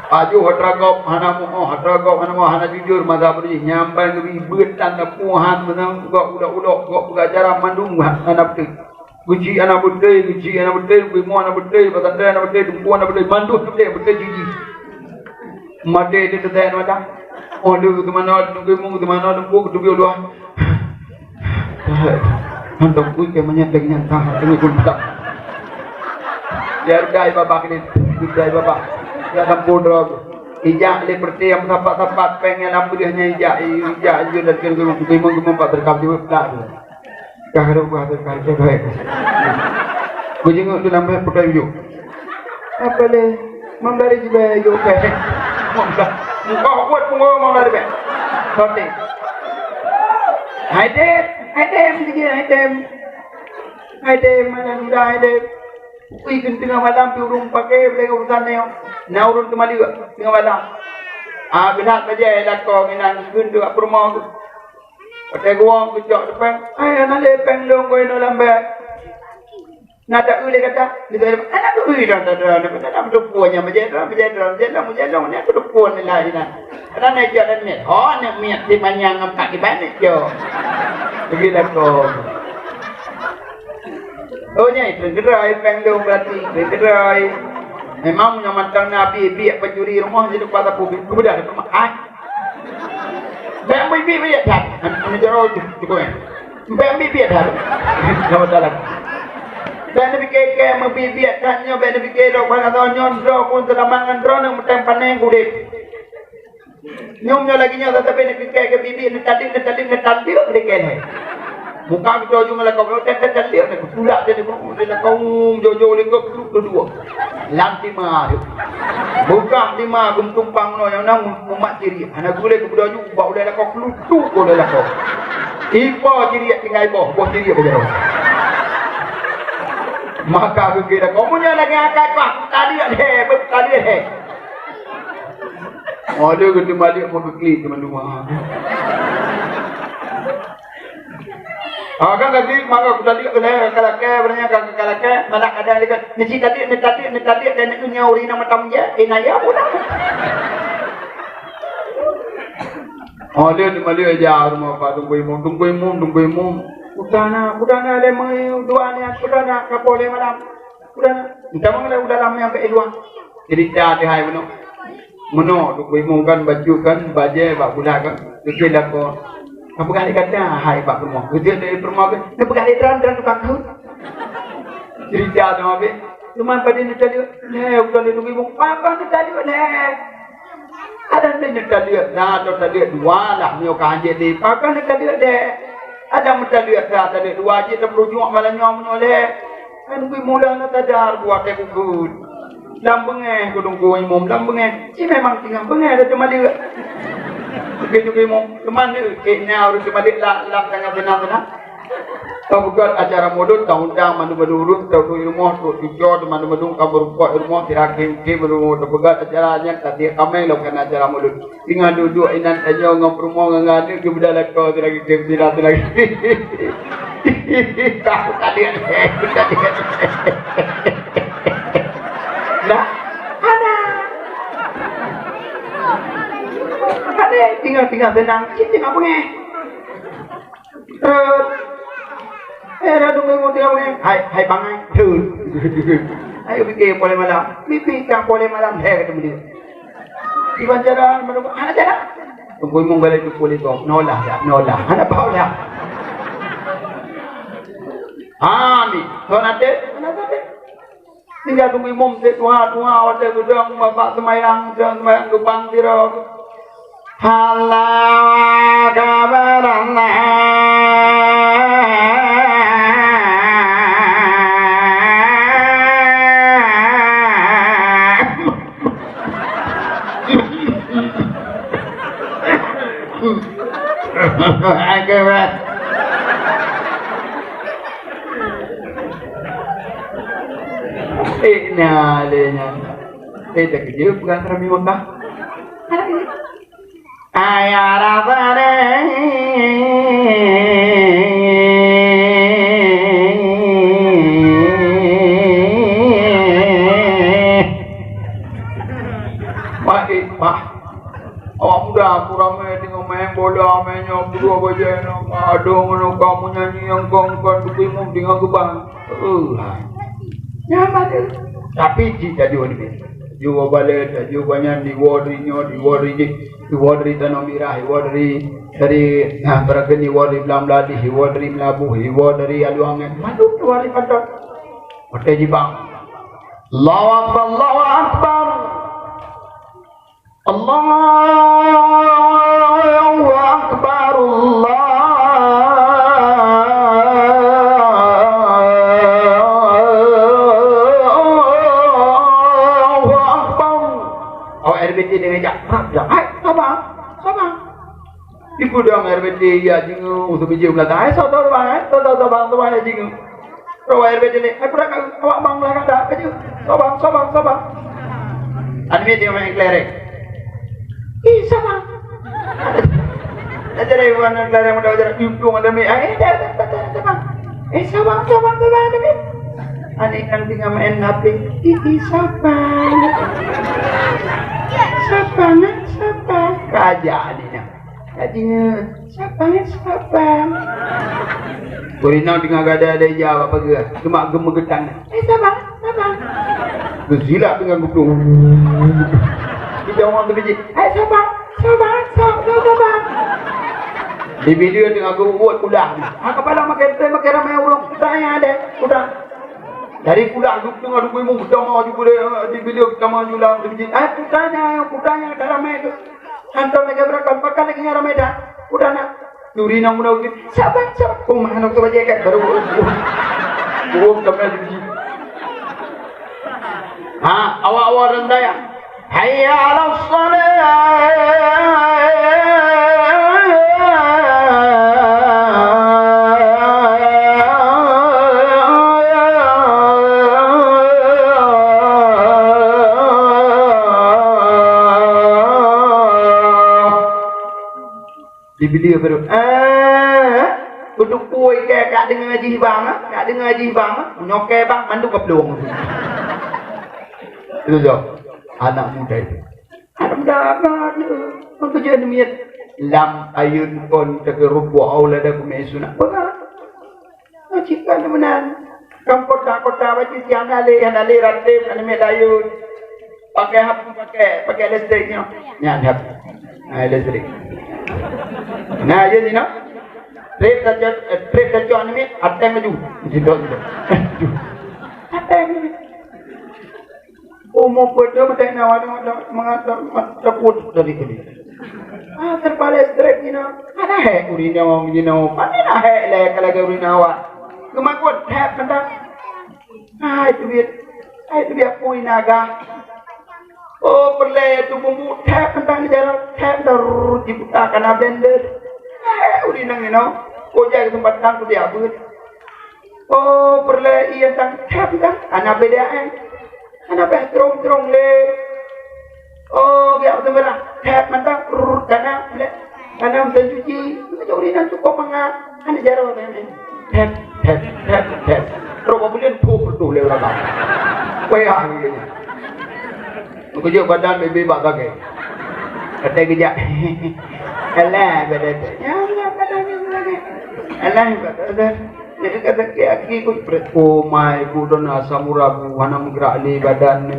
Aju hatra gop, hana moh, hatra gop, hana moh, hana jujur, masa beri, nyampai lebih beut dan tepuhan, menang, gok ulok-ulok, gok pegajaran, mandum, hana betul. Geuchik aneuk beutôi, geuchik aneuk beutôi, geumoe aneuk beutôi, pesantren aneuk beutôi, teungku aneuk beutôi, mandum aneuk beutôi, beutôi jiji. Maté di teutée mata. Oh, lheueh keuteumanoe, teungku imum, keuteumanoe, teungku, keutubiet luwa. Hantong kui keu manyét lagèe nyan, tah, teungku pun tak. Ya udah, babah ni, udah babah. Ya sampun droe. Ijak lé peureté nyang sapat-sapat, péng nyang lam beudeuh nyan ijak, ijak, ijak, dan keu teungku imum, teungku imum, pak teurekam jeuet, tak tu. Ka harôh bah teuka, ka harôh. Beujeuet tu lam bèe peukai ujoe. Apa lé? Mam dari jibèe ujoe pèe. Mam dah. Muka buet pungo mam dari bèe. Sote. Hai dem, hai dem, hai dem. Hai dem, mana udah hai dem. Ui, keu teungoh malam pi ureueng paké, bèe urusan nyoe. Na ureueng teumaleuek teungoh malam. Ah, geunat bajèe lakoe nginan geunteuk peurumoh tu. Watèe geuwoe geucok teupeng, "Hai, hana lé péng lôn, goi nyoe lam bèe." Na taeu lé gata, "Hana taeu dah, dah, dah, dah, dah, dah, beuteupeue nyang meujadon, meujadon, meujadon, meujadon, nyan beuteupeue nilai inan." Hana na jak dan miet. Oh, aneuk miet si manyang ngon pak kiban nyoe. Bagi lakoe. Oh, nyan itu gerai péng lôn berarti, gerai. Memang nyoe mantong na biet-biet pencuri rumoh jadi kuasa publik. Kemudian, ah, Bèk meubiet-biet that. Anu jaroe tu, tu kau, eh. Bèk meubiet-biet that. Nama salah. Bèk neupike kèe meubiet-biet that nyoe, bèk neupike droe bak nyoe, nyoe droe pun seulamat ngon droe, neumeutem pané udép. Nyoe, nyoe lagèe nyoe, tatapi neupike kèe biet-biet, neutadeuek, neutadeuek, neutadeuek, dikèe lé. Muka geutoh ju ngon lakoe, neutadeuek, neutadeuek, neutadeuek, neutadeuek, neutadeuek, jojo lé keu dua. Lam tima tu. Bukah tima geutumpang noe nyang na mumat ciri. Hana gulé keu beudaju bak ulèe lakoe keulutuk keu ulèe lakoe. Ipo ciri tinggai boh, boh ciri bagaih. Maka geugé lakoe, "Meunyoe lagèe akai pah, tadi deh, tadi deh." Oh, dia kena balik mau keklik teman rumah. Ah, kan lagi, maka aku tadi kena kalakè, berenya kalakè, mana ada lagi. Nisi tadi, ni tadi, ni tadi, dan itu nyawa ina matam je, ina ya pula. Oh, dia ni malu aja rumah Pak Tunggu Imum, Tunggu Imum, Tunggu Imum. Udah nak, udah nak, ada mau dua ni, udah nak, kapal dia malam. Udah, entah mana udah lama sampai dua. Cerita di hai meno. Meno tu kui mu kan baju kan bajai bak budak kan. Kecil aku. Apa kali kata hai bak rumah. Kecil dari rumah kan. Dia pegang di dalam dalam tukang tu. Cerita tu habis. Cuma pada ni tadi. Leh, udah ni tunggu ibu. Apa ni tadi leh? Ada ni tadi. Nah, tu tadi dua lah. Nyoka anjir di. Apa ni tadi leh? Ada meutaleuek sa taleuek dua jih teupeurujok malam nyoe meunyoe lé. Kan kui muda na sadar buat teuh bukon. Lam beungéh keu Teungku Imum, lam beungéh. Ci memang tinggai beungéh ada teumaleuek. Begitu Teungku Imum, teuma leuek kek nyan ureueng teumaleuek la-, lam tangan seunang-seunang. Tapeugöt acara mulod, taundang mandum-mandum ureueng, taduek i rumoh, trok cucoe, mandum-mandum ka meureumpok i rumoh, sira khém-khém i rumoh, tapeugöt acara nyan, tatiek kaméng lom keunan acara mulod. Singoh duek-duek inan tanyoe ngon peurumoh ngon aneuk geubeudôh lakoe, sira khém-khém, sira, sira khém. Tahu tadi, tadi. Nah, ada. Ada, tinggal, tinggal tenang, cit tinggal bengeh. Trot. Eh, dah tunggu, tunggu, tunggu. Hai, hai, bangai. Trot. Ayo fikir pola malam. Mimpi kang pola malam. Hai, kata beliau. Iban jalan, malam, ah, jalan. Tunggu imum balik tu kulit kau. Nolah, ya, nolah. Anak bau lah. Amin. Kau nanti, kau nanti. Tinggai tunggu imum cit tuha-tuha watèe geudong bak seumayang, seumayang geubang sidroe. Allahu Akbar, Allahu Akbar. Eh, nah, lé nyan. Eh, tak kejeup kan Rami Mekah. Ayah Rabbana. Baik, Pak. Awak muda, aku ramé teungoh main bola, main nyoe, keudua bajèe nyoe, adoe ngon ka meunyanyi nyang kong-kong, teuka imum teungoh geubang. Eh, hai. Nyan padum. Tapi cit tajok nibak. Tajok bak balè, tajok bak nyan, iwoe dari nyoe, iwoe dari jih, iwoe dari Tanoh Mirah, iwoe dari, dari, ah, Peragen, iwoe dari Blang Meuladi, iwoe dari Meulaboh, iwoe dari Alueng Angèn. Padum iwoe dari Panton. Watèe jibang. Allahu Akbar, Allahu Akbar. Allahu Akbar, Allahu Akbar. Awak R B T deungon jak, prap jak. Hai, sabar, sabar. Di gudang R B T, ya, jingoe, usah biji belakang. Hai, sabar, sabar, hai. Sabar, sabar, sabar, ya, jingoe. Roh R B T ni, "Hai, peurangkat, awak bang lah kada, kaju. Sobang, sobang, sobang." Aneuk miet dia main kelereng. "Ih, sobang." Dah jadi bukan kelereng, udah jadi untung ada miet. "Eh, dah, dah, dah, dah, sobang. Eh, sobang, sobang, sobang, ada miet." Aneuk nyan tinggal main H P. "Ih, ih, sobang. Sobang, eh, sobang." Raja aneuk nyan. Ka jingieng, "Saban, saban." Ureueng inong teungoh gada-gada ija bak pageue, cuma geumeugeutang. "Eh, saban, saban." Geusilap teungoh geuplong. Kita orang terbiji, "Eh, saban, saban, saban, saban." Di video teungoh geubuet kuda. Ha, kepala makai, makai ramai ureueng, kuda nyang ada, kuda. Dari kuda teungoh dubui mu, kuda mau juga di video kita mau julang terbiji. Eh, kudanya, kudanya dah ramai tu. Hantom lagèe beurangkat, pakon lagèe nyan ramé that. Udah na, nuri nang muda uji. Saban, saban. Oh, mah, aneuk tu bajèe kan. Baru, oh, oh. Oh, kami ada uji. Ha, awak-awak rendang ya. Hayya 'alas shalah. Di video baru, ah, beutôi ke kak deungoe jih bang, ah, kak deungoe jih bang, ah, nyoe ke bang, mandum ka plueng. Itu tu, anak muda itu. Anak muda apa tu? Apa kerja ni, miet? Lam ayun kon teuka rubuh aula dah kumai sunat. Berat. Cit ka meunan. Lam kota-kota baju siang nalé, nalé ratem, nalé miet dayun. Pakai hap, pakai, pakai listrik nyoe. Nyan hap. Nah, listrik. Nah, ya ni, no? Trép tacok, eh, trép tacok ni, miet, ateng laju. Sidok, sidok. Ateng. Umu peuet meutai na wadong meunan teupeue dari tadi. Ah, teupalai strek jinoe. Hana hék ureueng inong jinoe. Pane na hék lé ka lagèe ureueng inong awak. Geumakot hék mantong. Hai teubiet. Hai teubiet pui naga. Oh, peureulèe tu bumbu hék mantong jaroe, hék mantong jiputa kana blender. Hék ureueng inong jinoe. Ko jai keuseumpatan kudiak beuet. Oh, peureulée ié tang thép kan? Hana beda, eh. Hana beh trong-trong lé. Oh, geujak beuteumeulah. Thép mantong, rrrr, kana, lé. Kana meuteun cuci. Meunyoe ureueng inong cukôp mangat. Hana jaroe, eh. Thép, thép, thép, thép. Roh buleuen phuh reutôh lé ureueng. Wayah lagée nyan. Meukeujot badan bebe bak sagai. Katai geujak. Alah, badan tu. Ya Allah, badan tu sagai. Alah, badan tu. Nyan ka sakét aki ku pret. Oh, mai, ku dona asam urat, ku hana meugerak lé badan ni.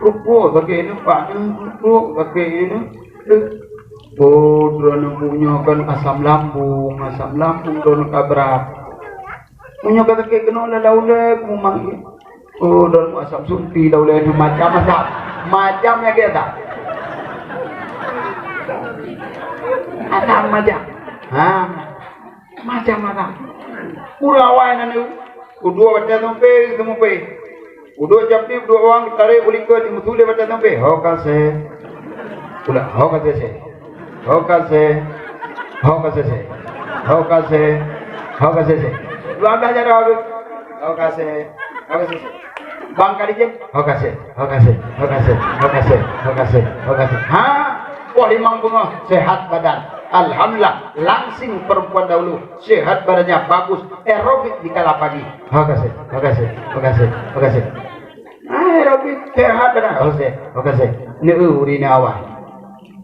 Rukuk sagai ni, pak ni, rukuk sagai ni. Oh, droeneuh punyoe kan asam lambung, asam lambung droeneuh ka brat. Meunyoe ka sakét keunoe lalée ulée, ku manggil. Oh, droeneuh asam sunti dah ulée ni macam-macam. Macam nyang biasa. Asam macam. Ha. Macam-macam. Uroe awai na nyoe. Udua batée teumpe, teumpe. Udua capli, udua awang, tarek u likot, meusu lé batée teumpe. Ho ka seh. Ulang, ho ka seh, seh. Ho ka seh. Ho ka seh, seh. Ho ka seh. Ho ka seh, seh. Dua belas jaroe. Ho ka seh. Ho ka seh, seh. Bang kali je. Ho ka seh. Ho ka seh. Ho ka seh. Ho ka seh. Ho ka seh. Ho ka seh. Ha. Wah, limong beungoh sehat badan. Alhamdulillah. Langsing perempuan dahulu. Sehat badannya, bagus. Aerobik di kala pagi. Ho ka seh. Ho ka seh. Ho ka seh. Ho ka seh. Ah, Rabbi, sehat dah. Oh, seh. Oh, ka seh. Neu, ureueng inong awai.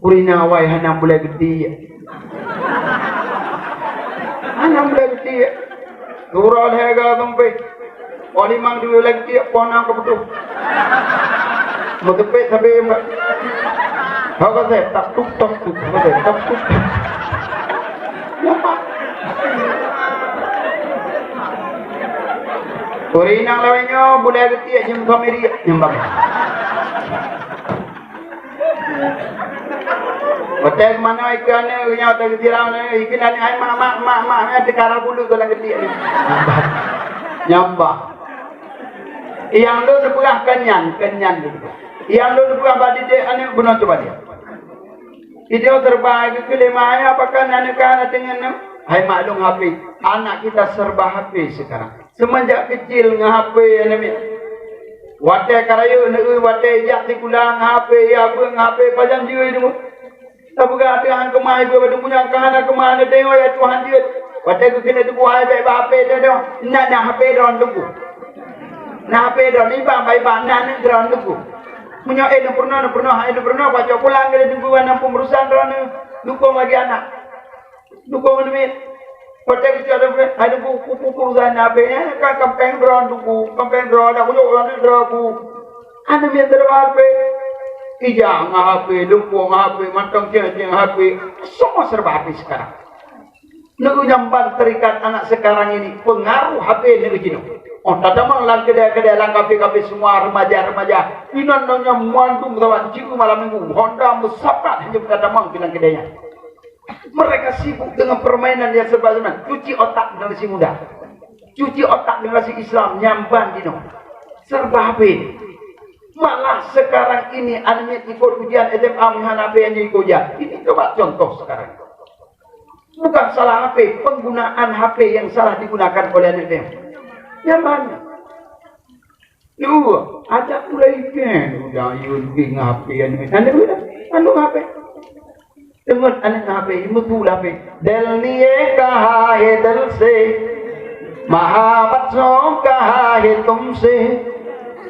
Ureueng inong awai hana bulai geuti. Hana bulai geuti. Turun hareuga sampai. Oh, limong dua lagi tiep, pon enam kebutuh. Meuteupeue sabe, Mbak. Ho ka seh, tak tuk, tak tuk. Ho ka seh, tak tuk. Napa? Ureueng inong lawét nyoe bulai geuti jeuem suami riek nyang bang. Watée keumanö ikeu aneuk nyoe watée geusiram aneuk, ikeu aneuk hai mak, mak, mak, mak, nyan teuka rab buleuen goh lam geuti nyoe. Nyang bang. Nyang lôn neupeugah keu nyan, keu nyan. Nyang lôn neupeugah bak didik aneuk bunoe cuba dia. Idéh serba geukeu lé mak ayah, pakon aneuk ka na deungon nyoe? Hai maklum H P, anak kita serba H P sekarang. Seumanjak keucil ngon H P aneuk miet. Watée ka rayeuk neu, watée jak sikula ngon H P, ya beuet ngon H P, pajan jih deungon. Tapeugah ateueh han keumah ibu bak teungku nyan ka hana keumah aneuk deungoe ya Tuhan jeuet. Watée geukheun teungku hai bék bak H P deungoe, na na H P droen teungku. Na H P droen iban bak iban na aneuk droen teungku. Meunyoe eh neupeurunoe, neupeurunoe, hai neupeurunoe, baca pulang keu teungku ban na peumurusan droen dukong lagi anak. Dukong aneuk miet. Watée geucok aneuk miet, hai teungku, ku, ku, ku, urusan H P nyan kan kampéng droen teungku, kampéng droen dak kujok aneuk droen ku. Aneuk miet teurimong H P. Ija ngon H P, lumpur ngon H P, mantong ceng-ceng H P. Semua serba H P sekarang. Neu nyang ban terikat anak sekarang ini pengaruh H P neu jinoe. Oh, tatamong lam kedai-kedai lam kafe-kafe semua remaja-remaja. Inan nyoe mandum saban jiku malam minggu. Honda meusapat hanya tatamong lam kedai nyan. Mereka sibuk dengan permainan yang serba zaman. Cuci otak generasi muda. Cuci otak generasi Islam nyang ban jinoe. Serba H P. Malah sekarang ini aneuk ikot ujian S M A meuhan H P nyang ikot ujian. Ini coba contoh sekarang. Bukan salah H P, penggunaan H P yang salah digunakan oleh aneuk nyoe. Nyan ban. Dua, ajak pulai ikan. Udah, yun, pi ngapi anu. Anu, anu ngapi? Teungeut aneuk ngapi? Meutu lah pi. दिल ने कहा है दिल से, محبت ने कहा है तुमसे,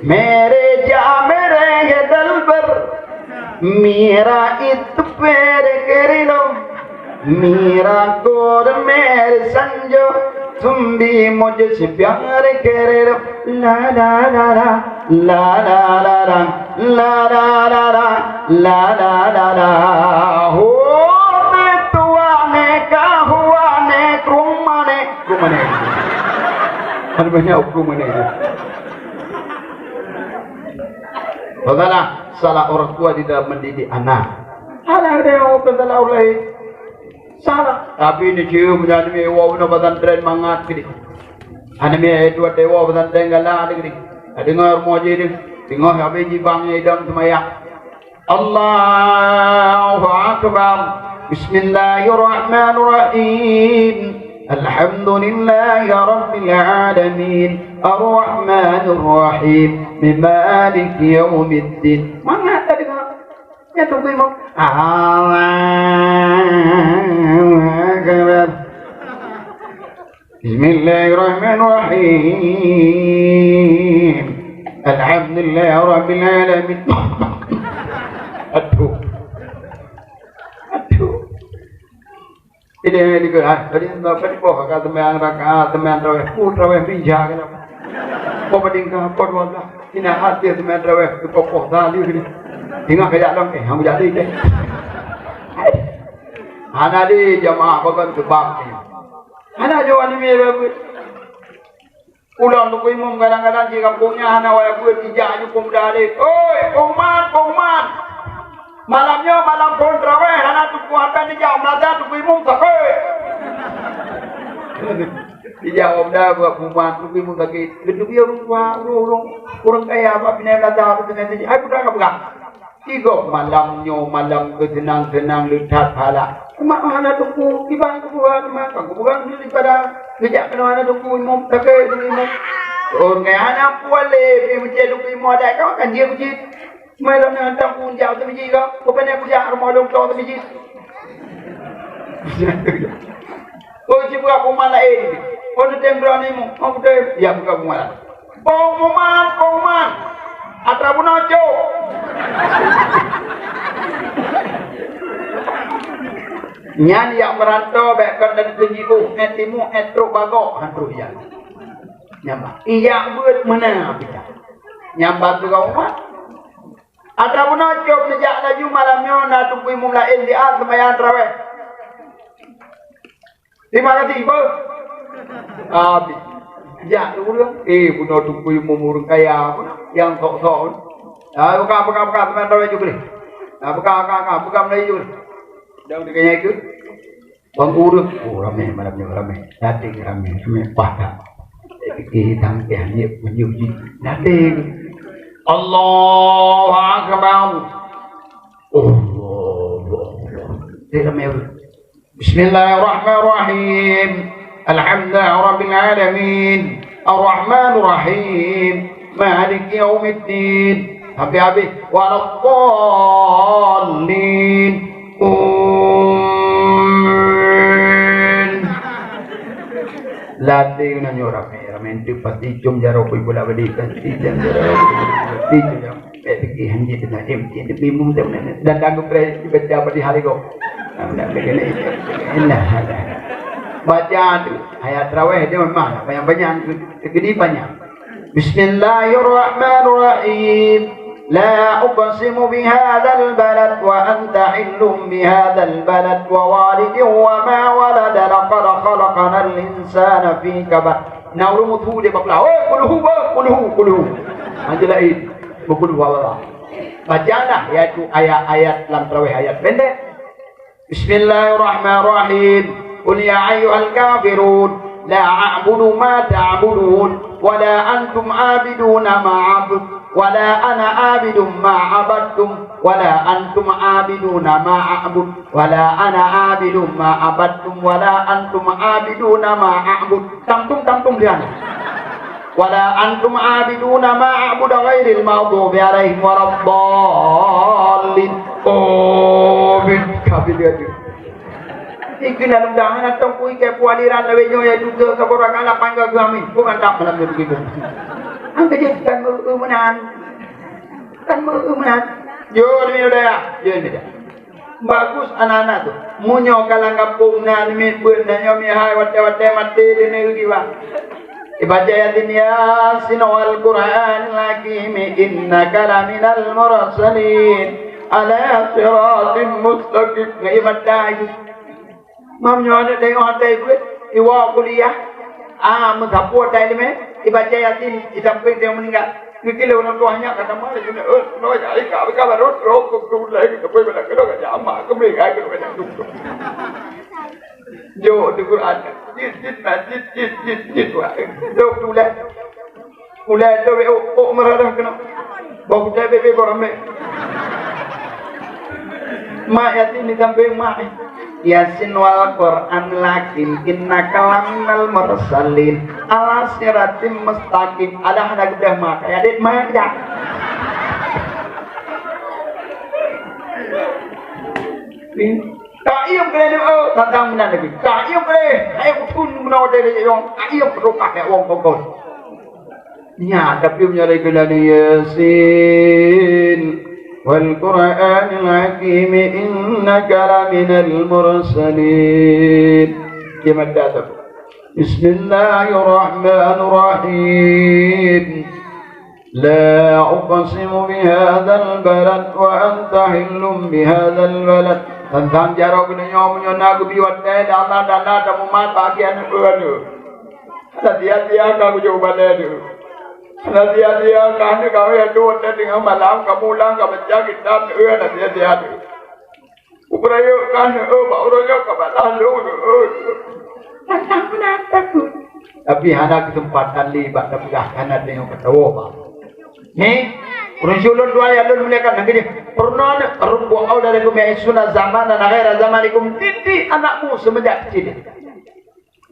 मेरे जा मेरे ये दिलबर, मेरा इत पैर कर लो, मेरा गोर मेरे संजो, तुम भी मुझसे प्यार कर लो। ला ला ला ला, ला ला ला ला, ला ला ला ला, ला ला ला ला। Ho, neutuan nyoe ka huwa nyoe, krueng manèh, krueng manèh. Ada banyak krueng manèh. Masalah salah orang tua di dalam mendidik anak. Alah, ada orang salah orang lain. Salah. Tapi ni cium dan mi wow na pesantren mangat gini. Aneuk miet dua dewa pesantren galak deungoe. Deungoe rumoh jih deuh. Deungoe habéh jibang idong seumayang. Allahu Akbar. Bismillahirrahmanirrahim. Alhamdulillahirabbil alamin. Arrahmanirrahim. Maliki yaumiddin. Mangat tadi, Mak. Nyan Teungku Imum. Allahu Akbar. Bismillahirrahmanirrahim. Alhamdulillahirabbil alamin. Aduh. Aduh. Ini, ini ke, ha? Tadi, tadi boh ka seumayang rakaat, seumayang tarawih. Oh, tarawih bija kan. Boh pading ka, boh dua belas. Ini hati seumayang tarawih, di kokoh tadi ni. Ingat kajak dong, eh, hang jadi deh. Hana di jamaah bagon sebab ni. Hana jawab ni, bagus. Ulôn Teungku Imum kadang-kadang di gampông nyan hana wayah beuet, ijak aju peumuda lé, "Oi, pengumuman, pengumuman! Malam nyoe malam phôn traweh, hana Teungku Hasan ijak u meulaza, Teungku Imum sakét." Ijak u meulaza buat pengumuman, Teungku Imum sakét. Geuteubiet ureueng tuha, ureueng, ureueng, ureueng kaya bak binéh meulaza, binéh siji. Hai, peue ka peugah? Tigob malam nyoe malam keuseunang-seunang le that phala. Umat hana Teungku, kiban kuburan, maka kuburan daripada geujak keunoe hana Teungku Imum, sakét Teungku Imum. Oh, ngai hana puléh, pi meucé Teungku Imum adak ka makan jih kujit. Mai lom nyan tang pun jak teumiji ka, bukan aku jak rumoh lom to teumiji. Oh, jibuka pengumuman laén. Oh, neutem droeneuh Imum, oh, beutôi, ya buka pengumuman. Pengumuman, pengumuman. Atra bunoe cok. Nyan jak meurantô bék kon dan keujiôh, eh, timu, eh, trok bagok, han trok jak. Nyan bah. Ijak beuet meunan pih. Nyan bah teuga umat. Atra bunoe cok neujak laju malam nyoe na Teungku Imum laén di a seumayang traweh. Terima kasih, beuh. Habis. Jak ureueng, eh, bunoe Teungku Imum ureueng kaya, nyang sok-sok. Ah, buka, buka, buka, teman rawai ju boleh. Ah, buka, buka, buka, buka Melayu ju boleh. Dah, udah kaya itu. Bang ureueng, oh, ramai malam ni, ramai. Datang ramai, ramai. Wah, tak. Fikir tangkeh ni, punya uji. Datang. Allahu Akbar. Allahu Akbar. Dia ramai ureueng. Bismillahirrahmanirrahim. Alhamdulillahirabbil alamin. Arrahmanirrahim. Maliki yaumiddin. Habis-habis. Waladdallin. Amin. Latih nyoe ramai. Ramai tu pasti cium jaroe pih pula badi kan. Cium jaroe. Cium jaroe. Eh, fikir hanjeuet teuma, eh, mungkin dia bingung macam mana. Dan ganggu preh, baca apa di hari kau. Nah, nak kena, nah, nah. Baca tu, ayat tarawih dia memang panjang-panjang, segedi panjang. Bismillahirrahmanirrahim. La uqsimu bihadzal balad wa anta hillum bihadzal balad wa walidin wa ma walad. Laqad khalaqnal insana fi kabad. Na ureueng mutu dia bak peula, "Oi, kulhu, bah, kulhu, kulhu." Hanjeuet laén. Beukul huwallah. Baca dah, yaitu ayat-ayat lam tarawih, ayat pendek. Bismillahirrahmanirrahim. Qul ya ayyuhal kafirun, la a'budu ma ta'budun, wa la antum 'abiduna ma a'bud, wa la ana 'abidun ma 'abadtum, wa la antum 'abiduna ma a'bud, wa la ana 'abidun ma 'abadtum, wa la antum 'abiduna ma a'bud. Tamtum, tamtum dia. Wala antum abiduna ma a'budu ghairil maghdubi alaihim waladdallin. Amin. Kafir dia tu. Ikeu na mudahan atong kui ke pualiran lawé nyoe ya juga kaborakan lapan gagah min. Bukan tak malam tu begitu. Angka je kan meunan. Kan meunan. Yo, demi daya. Yo, demi daya. Bagus aneuk-aneuk tu. Meunyoe ka lam gampông na miet beuet, na nyoe mihai watèe-watèe maté di negeri, bah. Ibaca Yasin, Yasin wal Qur'anil Hakim, innaka laminal mursalin, ala siratim mustaqim. Ngai ibaca itu. Mam nyoe aneuk tengok até ibu, iwoe kuliah. Ah, meusapeue até ileumèe, ibaca Yasin, isampéng teuh meuninggai. Geukileu ureueng tuha nyan ka tamah laju, eh, noe, ai ka, ka barô, rô, ku, ku, laju, ka pui bala keunoe ka jak ama, keumeuninggai keunoe ka jak duek. Jok di Quran. Jit, jit, jit, jit, jit, jit, wah. Dok tuléh. Ulèe tu, oh, oh, meurarah keunoe. Boh kutai bebe boh ramé. Mak yatim di sampéng mak. Yasin wal Qur'anil hakim, innaka laminal mursalin, ala siratim mustaqim. Alah na geudah ma, kaya dit ma geudah. Ka iém keu lé, oh, tantang meunan lagi. Ka iém keu lé, hai kutun meunan watèe lé yong. Ka iém keu rukah ya wong kokon. Nya, tapi meunyoe lagèe nyan, Yasin, wal Qur'anil hakim, innaka laminal mursalin. Di mata tu. Bismillahirrahmanirrahim. La uqsimu bihadzal balad wa anta hillum bihadzal balad. Tantang jaroe geutanyoe meunyoe na geubi watèe dan na, dan na, dan mumat bagi aneuk ureueng. Hana sia-sia ka geujok balèe teuh. Hana sia-sia ka hana kawé atoe watèe teungoh malam ka mulang ka baca kitab teuh, hana sia-sia teuh. Ubeurayeuk ka hana, eh, bak uroe nyoe ka bak lalu, eh. Tapi hana keuseumpatan lé bak tapeugah hana teuh ka tawoe, bah. Nyoe, ureueng syedara lôn tuan nyang lôn muliakan, lagèe nyoe. Peurunoe, rubbama auladakum ya'ishuna zamanan ghaira zamanikum, didik anakmu seumenjak kecil.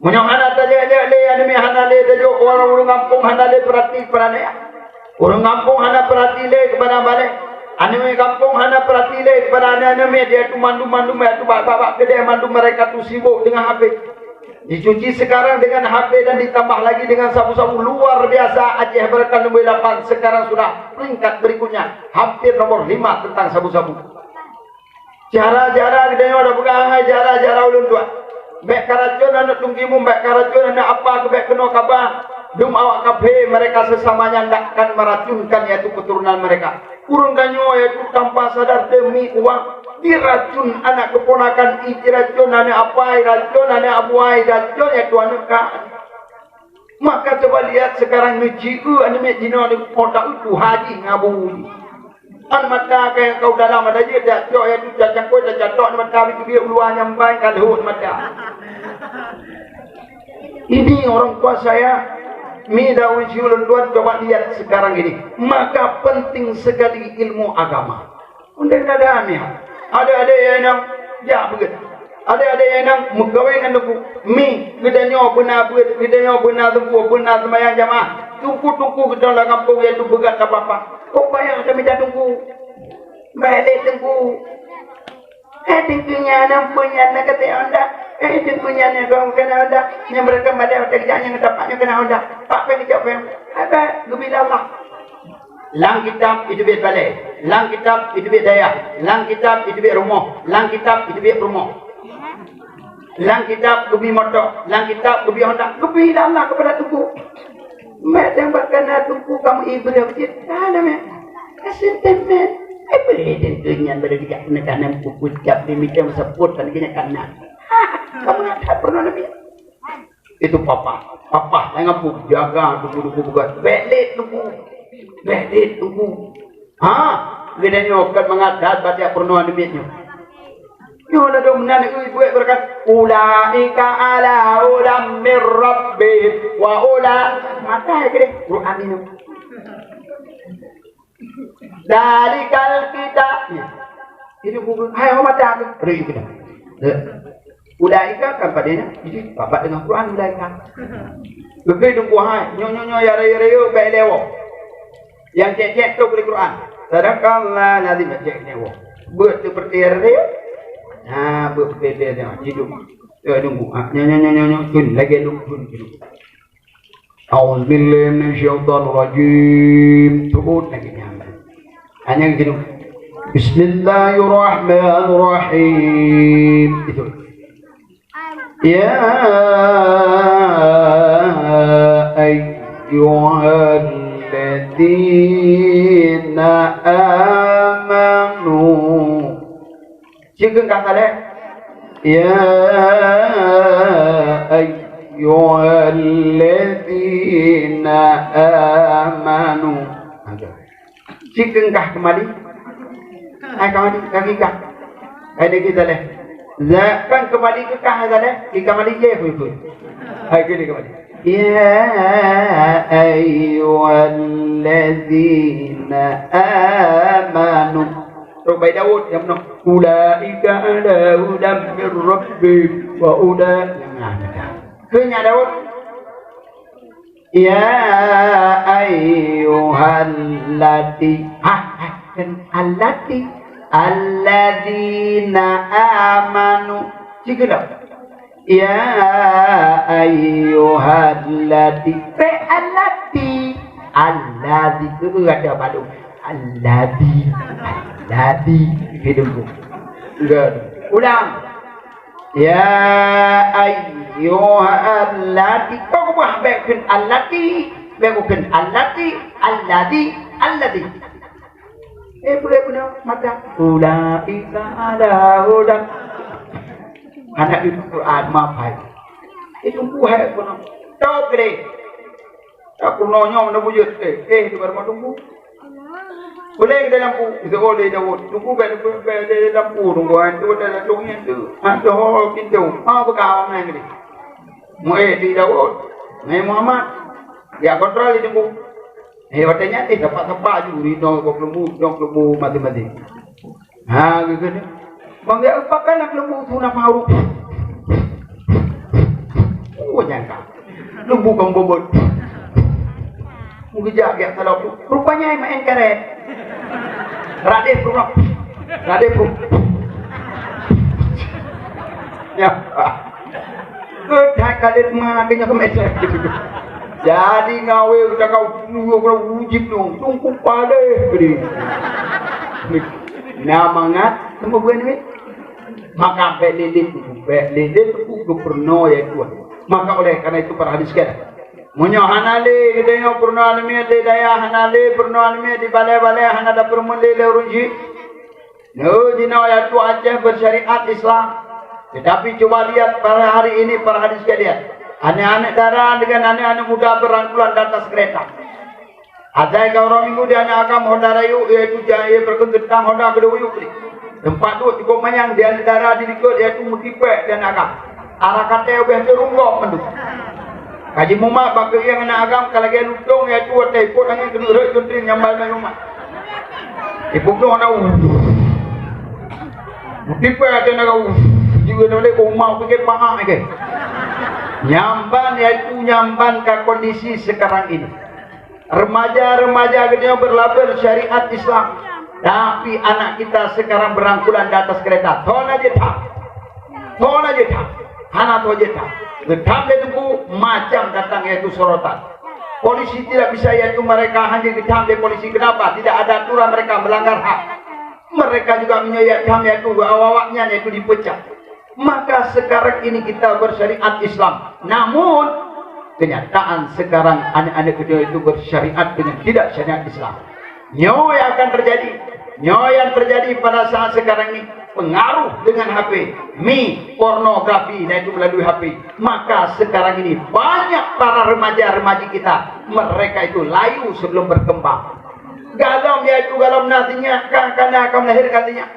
Meunyoe hana tajak-jak lé, aneuk miet hana lé tajok, ureueng gampông hana lé peurati keupada aneuk. Ureueng gampông hana peurati lé keupada balèe. Aneuk miet gampông hana peurati lé keupada aneuk-aneuk miet, yaitu mandum-mandum, yaitu bak-bak keudè mandum mereka tu sibuk dengan H P. Dicuci sekarang dengan H P dan ditambah lagi dengan sabu-sabu. Luar biasa, Aceh Barakat Lumbôi Lapan sekarang sudah peringkat berikutnya, hampir nomor lima tentang sabu-sabu. Cara-cara geutanyoe tapeugah hai cara-cara ulôn tuan. Bèk karacon aneuk teungku imum, bèk karacon aneuk apa, keu bèk keunoe kaba. Dum awak kafé, mereka sesama nyan akan meracunkan, yaitu keturunan mereka. Ureueng tanyoe, yaitu tanpa sadar demi uang, diracun aneuk keuponakan i, diracun aneuk apa i, diracun aneuk abuai, diracun, yaitu aneuk ka. Maka coba lihat sekarang ni, jieu aneuk miet jinoe ni, po ta-eu tuha jih ngon abu jih. An mata ka nyang ka u dalam ada jeuet, dak cok nyang tu cangkôi, dak catok aneuk mata, bit-bit u luwa nyang ban ka lhôt mata. Ini orang tua saya, mi daun siulon tuan, coba lihat sekarang ini. Maka penting sekali ilmu agama. Undang dada ni. Ada-ada yang nak jak begitu. Ada-ada nyang meukawen ngon teungku. Mi, geutanyoe beuna beuet, geutanyoe beuna teungku, beuna seumayang jamaah. Teungku-teungku geutanyoe lam gampông, yaitu beugat ka papa. Kok payah tamita teungku? Bèk lé teungku. Eh, teungku nyan, ampôn nyan, na kata honda. Eh, teungku nyan, nyan, kau kena honda. Nyan beureukat pada honda kejak, nyan tapak nyan kena honda. Pak pèng kejak pèng. Apa? Geubi lé Allah. Lam kitab iteubiet balèe, lam kitab iteubiet dayah, lam kitab iteubiet rumoh, lam kitab iteubiet peurumoh. Lam kitab geubi moto, lam kitab geubi honda, geubi lé Allah keupada teungku. Mak dan bak kana teungku kamoe ibrah cit, hana meh. Kasih temen. Eh, beri teungku nyan beri dijak kena kanan puput cap di meja seupôt dan kena kanan. Ha, kamoe ada pernah nabi. Itu papa. Papa nyang ngaku jaga teungku-teungku peugah. Bèk lé teungku. Bèk lé teungku. Ha, geutanyoe kon mangat that bak tiep peurunoe aneuk miet nyoe. Nyoe ladôm nan eu buet beureukat. Ulaika ala hudan mir rabbihim wa ula-, mata keudeh Quran nyoe. Dzalikal kitab. Ini buku, hai, oh, mata aku. Ada yang kena. Ya. Ulaika kan padanya, ini bapak dengan Quran ulaika. Lebih tunggu hai, nyo, nyo, nyo, ya raya-raya, baik lewat. Yang cek-cek tu boleh Quran. Sadaqallah lazim, cek lewat. Buat seperti ya raya. Nah, buat seperti dia, hidup. Ya, tunggu. Ha, nyo, nyo, nyo, nyo, nyo. Kun, lagi lu, kun, kun. A'udzubillahi minasyaitonirrajim. Turun lagi nyan. Hanya gitu. Bismillahirrahmanirrahim. Itu. Ya ayyuhalladzina amanu. Cit keu ka saleh. Ya ayyuhalladzina amanu. Cit keu kah keumali. Hai keumali, kaki kah. Hai deh kita leh. Za-, kan keumali keu kah hai saleh, di keumali je pun pun. Hai keu dia keumali. Ya ayyuhalladzina amanu. Terus baik Daud yang penuh. Ulaika ala hudan min rabbihim wa ula-, jangan. Keu nyan Daud. Ya ayyuhallati. Ha, ha, kan allati. Alladzina amanu. Cik keunoe. Ya ayyuhallati. Pe allati. Alladzi. Keu ada balu. Alladzi. Alladzi. Hidup. Enggak. Ulang. Ya ayyuhallati. Kau keubah bèk kheun allati. Bèk kheun allati. Alladzi. Alladzi. Eh, boleh beuna mata. Ulaika ala hudan. Anak itu Quran, maaf hai. Itu buhai pun. Tok gede. Tak pernah nyong na bujut. Eh, eh, di rumah tunggu. Boleh di lampu. Itu boleh Daud. Tunggu bèk, tunggu bèk di lampu. Tunggu hantu dalam dongeng tu. Hantu ho pintu. Ha, buka orang lain tadi. Mu eh, di Daud. Nabi Muhammad. Dia kontrol di tunggu. Eh, watèe nyan, eh, sapat-sapat ju rinong bak keuleubu, rinong keuleubu maté-maté. Ha, geukheun. Bang, ya, pakai lam keuleubu tu nama huruf. Oh, nyangka. Keuleubu kong bobot. Mengejak, ya, kalau tu. Rupanya main karet. Radeh pun. Radeh pun. Ya. Keuthai kadet ma keu nyoe keumeusé. Jadi ngawé geutanyoe geutanyoe wajéb dong, sungkôh paléh geude. Na mangat teuma buet duit. Maka bèk lé-lé teungku, bèk lé-lé teungku geupurunoe ya Tuhan. Maka oleh karena itu para hadirin sekalian, meunyoe hana lé geutanyoe purunoe aneuk miet lé dayah, hana lé purunoe aneuk miet di balèe-balèe, hana tapeureumeun lé lé ureueng jih, Neu jinoe yaitu Aceh bersyariat Islam. Tetapi coba lihat pada hari ini, para hadirin sekalian. Aneuk-aneuk dara dengan aneuk-aneuk muda berangkulan di atas kereta. Asai ka uroe Minggu di aneuk agam Honda rayeuk, yaitu jai berkeutang Honda keudua yuk. Teumpat duek cukup manyang di aneuk dara di likot, yaitu meutipèk di aneuk agam. Arah katèe ubé teurunggok mandum. Ka jimumat bak keuieng aneuk agam ka lagèe lutông, yaitu watèe ipot angén keuneuk rhot gunting nyambal ngon umat. Ipubloe na u. Tipèe ateueh na u. Jigeue na lé umat pikir paak ke. Nyamban, yaitu nyamban ka kondisi sekarang ini. Remaja-remaja geutanyoe berlabel syariat Islam, tapi anak kita sekarang berangkulan di atas kereta. Toh na jeuet that? Toh na jeuet that? Hana toh jeuet that. Geutham lé teungku, macam datang yaitu sorotan. Polisi tidak bisa yaitu mereka hanya geutham lé polisi. Kenapa? Tidak ada aturan, mereka melanggar hak. Mereka juga meunyoe jak tham yaitu awak-awaknyan yaitu dipecat. Maka sekarang ini kita bersyariat Islam. Namun, kenyataan sekarang aneuk-aneuk geutanyoe itu bersyariat dengan tidak syariat Islam. Nyoe yang akan terjadi. Nyoe yang terjadi pada saat sekarang ini, pengaruh dengan H P, mi, pornografi, dan itu melalui H P. Maka sekarang ini banyak para remaja-remaji kita, mereka itu layu sebelum berkembang. Galom yaitu galom na sinyak, ka, ka na ka melahirkan sinyak.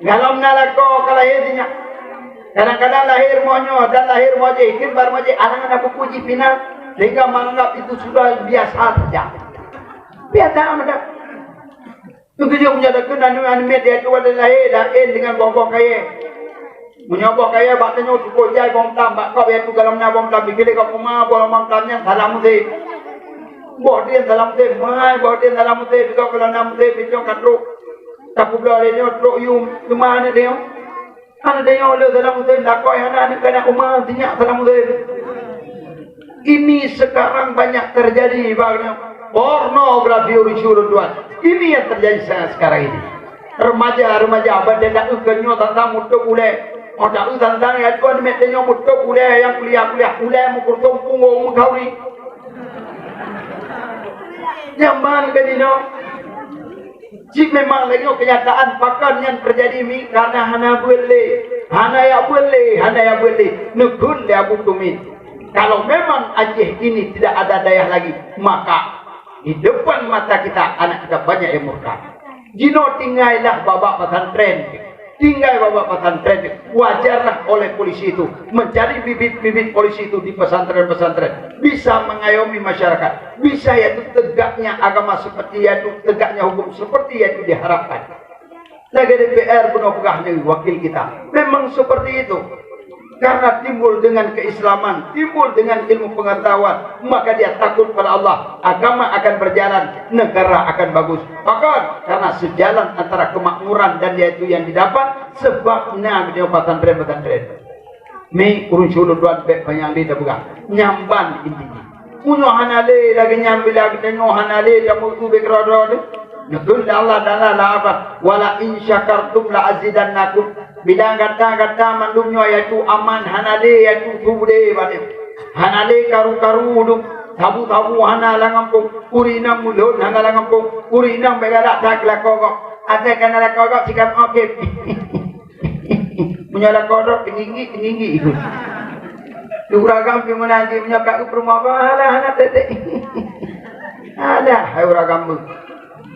Galom na lakoe ka lahé sinyak. Kadang-kadang lahé rumoh nyoe dan lahé rumoh jéh, kheun bak rumoh jéh, aneuk-aneuk buku jih pih na, sehingga menganggap itu sudah biasa saja. Biasa meunan. Begitu juga meunyoe takheun aneuk-aneuk miet yaitu watèe lahé laén dengan boh-boh kayèe. Meunyoe boh kayèe bak tanyoe cukup jai boh meutam, bak gob yaitu galom na boh meutam, dikeue lé gob uma boh meutam nyan salah musém. Boh dien salah musém, mai boh dien salah musém, gob galom na musém, picong ka trok. Tapubloe lé nyoe trok yum, teuma aneuk tanyoe. Aneuk tanyoe le salah musém, lakoe hana aneuk keuneuk uma, sinyak salah musém. Ini sekarang banyak terjadi, bang. Pornografi ureueng syuruh tuan. Ini yang terjadi se-, sekarang ini. Remaja-remaja, ban dan dakwah ke nyoe tantang mutôb ulèe. Oh, dakwah tantang ya tuan, meutanyoe mutôb ulèe nyang kuliah-kuliah, ulèe meukurtông punggông meukauri. Nyaman ke dinoe? Cit memang lagèe nyoe kenyataan pakon nyang terjadi mi, karena hana beuet lé, hana jak beuet lé, hana jak beuet lé, neukheun lé Abu Tumin. Kalau memang Aceh ini tidak ada dayah lagi, maka di depan mata kita anak kita banyak yang murtad. Jinoe tinggai lah babak pesantren. Tinggai babak pesantren, wajarlah oleh polisi itu mencari bibit-bibit polisi itu di pesantren-pesantren, bisa mengayomi masyarakat, bisa yaitu tegaknya agama seperti yaitu tegaknya hukum seperti yaitu diharapkan. Lagèe D P R bunoe peugah nyoe wakil kita. Memang seperti itu. Karena timbul dengan keislaman, timbul dengan ilmu pengetahuan, maka dia takut pada Allah. Agama akan berjalan, negara akan bagus. Pakon? Karena sejalan antara kemakmuran dan yaitu yang didapat, sebab na di pesantren-pesantren. Mi ureueng syuruh tuan bèk panyang lé tapeugah. Nyamban inti jih. Meunyoe hana lé lagèe nyan bila geutanyoe hana lé tameukeubah keudroe-droe teuh. Neukheun lé Allah Taala lam Al-Qur'an, "Wa la in syakartum la azidannakum." Bila gata-gata mandum nyoe yaitu aman hana lé yaitu su beudé bak lé. Hana lé karu-karu dum, sabu-sabu hana lam gampông, ureueng inong mulod hana lam gampông, ureueng inong bèk galak that keu lakoe gob. Asai ka na lakoe gob sikam oke. Meunyoe lakoe droe, teunginggik-teunginggik ikot. Di ureueng agam pih meunan jih, meunyoe ka peurumoh, alah, hana teutek. Alah, hai ureueng agam beuh.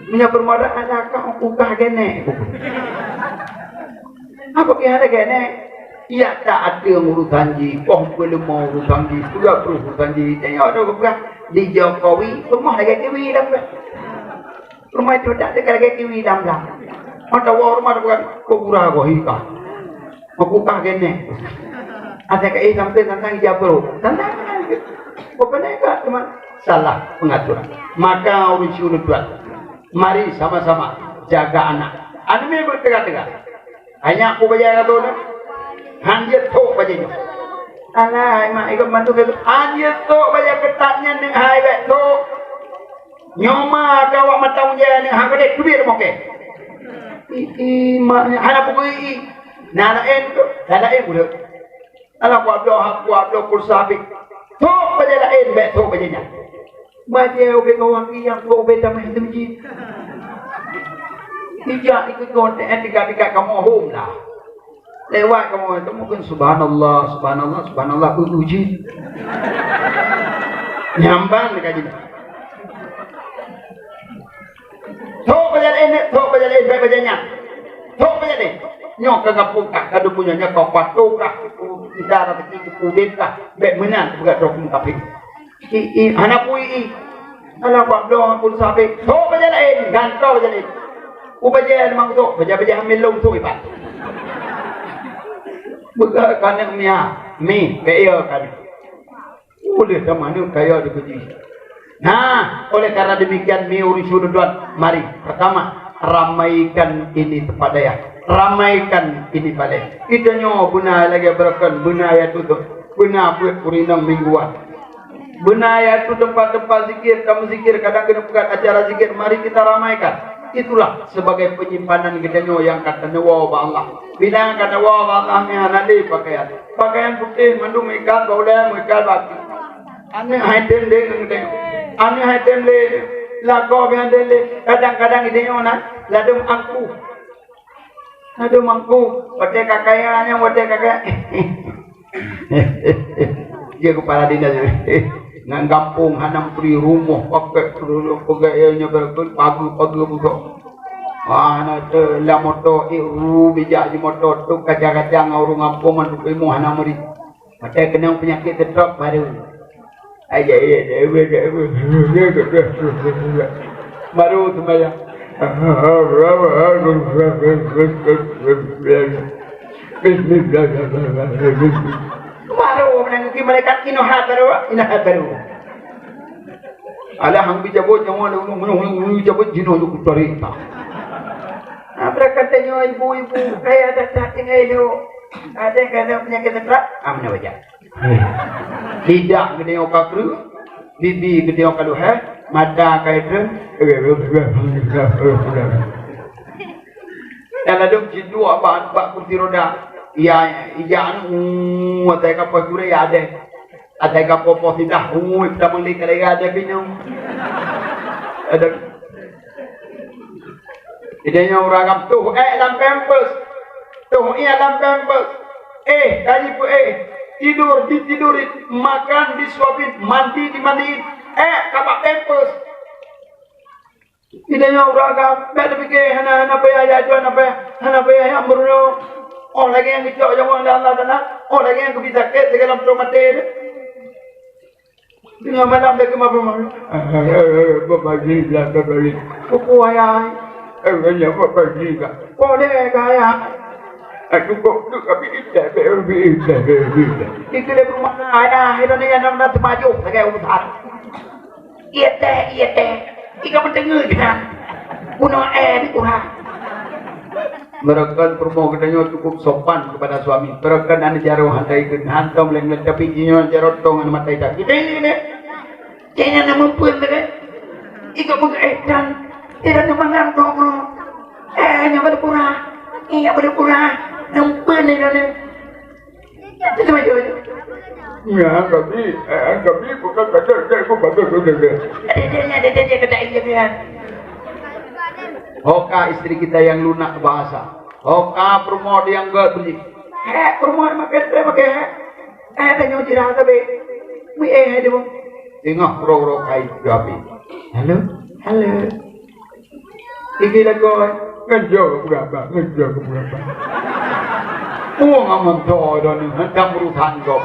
Meunyoe peurumoh droe, alah, ka kukah genek. Apa keuh hana genek? Yak tak ateueng urusan jih, poh peuleumah urusan jih, peugah urusan jih. Tengok tu peugah, di Jokowi, peurumoh lagèe kiwi lam. Rumoh itu dak dekat lagèe kiwi dam-dam. Mata wa rumah dekat kok gura goh hika. Meukuka genek. Ada ke eh sampai tentang ija bro. Tentang. Bukan itu cuma salah pengaturan. Maka urus urus tuan. Mari sama-sama jaga anak. Anu mi bertega-tega. Hanya aku bayar kata tu. Han dia tok baca nyo. Alah, mak ikut bantu ke. Han dia tok baca ketatnya nih hai bek tok. Nyoe ma ka awak mata uja ni, ha, gadeh teubiet mokeh. I, i, ma, hana pukui i. Na laén tu, na laén budak. Alah, kuat bloe, ha, kuat bloe pulsa habéh. Tok bajèe laén, bèk tok bajèe nyan. Bajèe ubé kawan nyang tok ubé tamah teuji. Ijak ikut konten tiga-tiga kamoe hom lah. Lewat kamoe tu mungkin subhanallah, subhanallah, subhanallah, uji. Nyambang dekat sini. Tok bajèe laén, tok bajèe laén, bèk bajèe nyan. Tok bajèe laén. Nyoe ka gampông kah, ka dumun nyoe, nyoe ka pato kah, kita rezeki udép kah, bèk meunan peugah droe kafé. I, i, hana pui i. Alah, bak bloe pun sabé. Tok bajèe laén, gantoe bajèe laén. U bajèe memang tok, bajèe-bajèe hamil lom tok ipat. Peugah keuneuk mia, mi, bèk yo keuneuk. Uleh teuma neuk kaya dikeudi. Nah, oleh karena demikian, mi ureueng syedara, mari, pertama, ramaikan ini tempat dayah. Ramaikan ini balai. Kita nyoe beuna lagèe beureukan, beuna ya tutup. Beuna buet ureueng inong mingguan. Beuna ya tu tempat-tempat zikir, kamoe zikir, kadang keuneuk peugah acara zikir, mari kita ramaikan. Itulah sebagai penyimpanan kita nyoe nyang ka tanyoe bak Allah. Bila ka tanyoe bak Allah, nyan hana lé pakaian. Pakaian putéh mandum ikat bak ulèe, ikat bak Aneuk hai tem lé ngon geutanyoe. Aneuk hai tem lé. Lakoe pih hai tem lé. Kadang-kadang geutanyoe na ladôm angku. Ladôm angku. Watèe ka kaya nyan, watèe ka kaya. Dia kepala dinas. Ngon gampông hana meuturi rumoh, pakai rumoh, pakai nyoe, pageue-pageue busok. Wah, na teu lam moto, eh, ru bijak di moto, tu kaca-kaca ngon ureueng gampông, mandum ilmu hana meuri. Watèe keunong peunyakét stroke baru. Ai, ya, ya, ya, ya, ya, ya. Baru sembahyang. Baru menangis malaikat, inohat baru, inohat baru. Alah, hang bijabot nyawa, hang bijabot jinoe yuk cari. Nah, berkat nyoe ibu-ibu, kaya dah tak tinggai dulu. Ada kena penyakit stroke, ah, mana baca? Lidah geutanyoe ka kreueh, bibi geutanyoe ka luhèh, mata ka hitam. Dan ladôm jiduek bak, bak kursi roda. Ya, ija anu, watèe ka poh gurèe ya adèe. Watèe ka poh-poh sidah, ui, peutamong lé ka lé adèe bingung. Adèe. Geutanyoe ureueng agam toh èk lam pampers. Toh èk lam pampers. Eh, ka jipeuéh. Tidur ditiduri, makan disuapin, mandi dimandiin. Èk ka bak pampers. Geutanyoe ureueng agam, bèk tapike hana, hana payah ya tuan, hana payah, hana payah ya meurunoe. Oh, lagèe nyang geucok jameun lé Allah Taala. Oh, lagèe nyang geubi sakét sigohlom trok maté. Teungoh malam dah keumah-keumah. Beubagi, ya, beubagi. Kuku ayah. Eh, nyan buat bagi ka. Boleh ka ya. Aku kok tu kami idah, be, be, idah, be, be, idah. Itu dia rumah ayah, itu dia yang nak maju lagi urusan. Iya teh, iya teh. Tiga mendengar kita. Bunuh eh di kurang. Meureukan peurumoh geutanyoe cukup sopan kepada suami. Meureukan aneuk jaroe hana ikheun hantom lé ngon tapi jinoe jaroe tong aneuk matai tak. Kita ini ni. Jangan nama pun tadi. Ikut mengedan. Tidak ada mangan kau. Eh, yang pada kurang. Iya pada kurang. Nampak ni dah ni. Itu macam mana? Ya, kami, eh, kami bukan kata, saya bukan kata, kata, kata. Ada dia ni, ada dia, dia kata iya dia. Oka istri kita yang lunak bahasa. Oka peurumoh dia yang gak beli. Eh, peurumoh makan, eh, makan. Eh, ada nyonya jirah tapi. Wih, eh, ada bang. Tengah pro-pro kai gabi. Halo, halo. Iki lagoe, ngejo ke beurapa, ngejo ke beurapa. Oh, ngamon to dah ni, hendak urusan kau.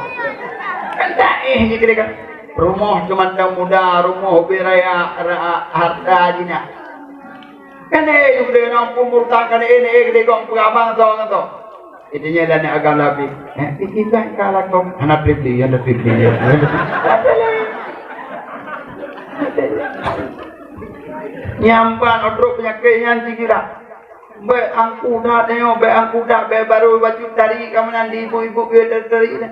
Hendak eh, ni kira kan. Rumah cuma tang muda, rumah ubé raya, ra-, harta jinak. Kan eh, itu dia nak umur tak kan eh, ni, eh, dia kong peramang tu, kan tu. Intinya dan agam Nabi. Eh, iki kan kalau kong, hana trip dia, hana trip dia. Nyampan otrok penyakit nyan dikira. Bèk angku dah tengok, bèk angku dah, bèk baru baju tari kamu nanti ibu-ibu biar tari dah.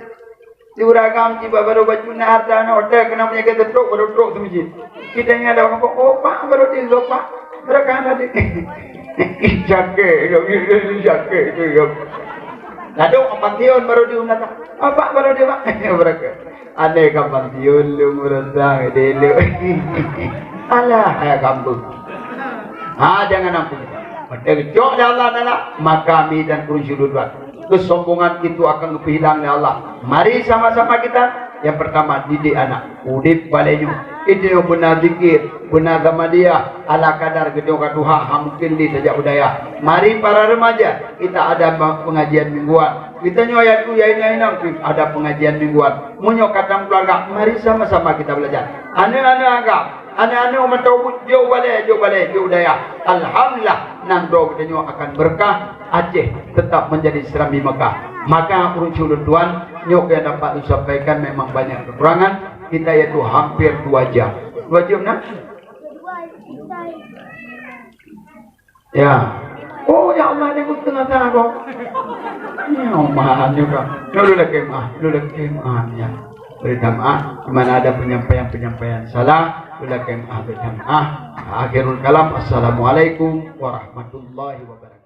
Di uragam tiba baru baju nak harta nak hotel kena penyakit tertrok baru trok tu masjid. Kita ni ada orang kok, oh pak baru di pak. Mereka ada di. Sakit, sakit, sakit. Lalu apa tiun baru di umatan. Apa baru di pak? Mereka. Aneh kapan tiun lu merentang di lu. Alah, eh kampung. Ha, jangan ampun. Pada gejok dah Allah Taala, maka mi dan kurun syudu dua. Kesombongan itu akan hilang oleh Allah. Mari sama-sama kita. Yang pertama, didik anak. Udip balai nyoe. Itu beuna zikir, beuna Ahmadiyah, ala kadar geutanyoe ka tuha, ha mungkin di tajak budaya. Mari para remaja, kita ada ma-, pengajian mingguan. Kita nyoe ayat tu, ya inang-inang tu, ada pengajian mingguan. Meunyoe ka tam keluarga, mari sama-sama kita belajar. Aneuk-aneuk agam, aneuk-aneuk mantong buet jok balai, jok balai, jok budaya. Alhamdulillah, nang droe geutanyoe akan berkah. Aceh tetap menjadi serambi Mekah. Maka ureueng syuruh tuan, nyoe yang dapat disampaikan memang banyak kekurangan. Kita yaitu hampir dua jam. Dua jam nah? Ya. Oh ya Allah, dia pun setengah tahun kok. Ya Allah, dia kan. Dulu lagi mah, dulu lagi mah ya. Beri maaf, di mana ada penyampaian-penyampaian salah, dulu lagi mah, beri maaf. Akhirul kalam, assalamualaikum warahmatullahi wabarakatuh.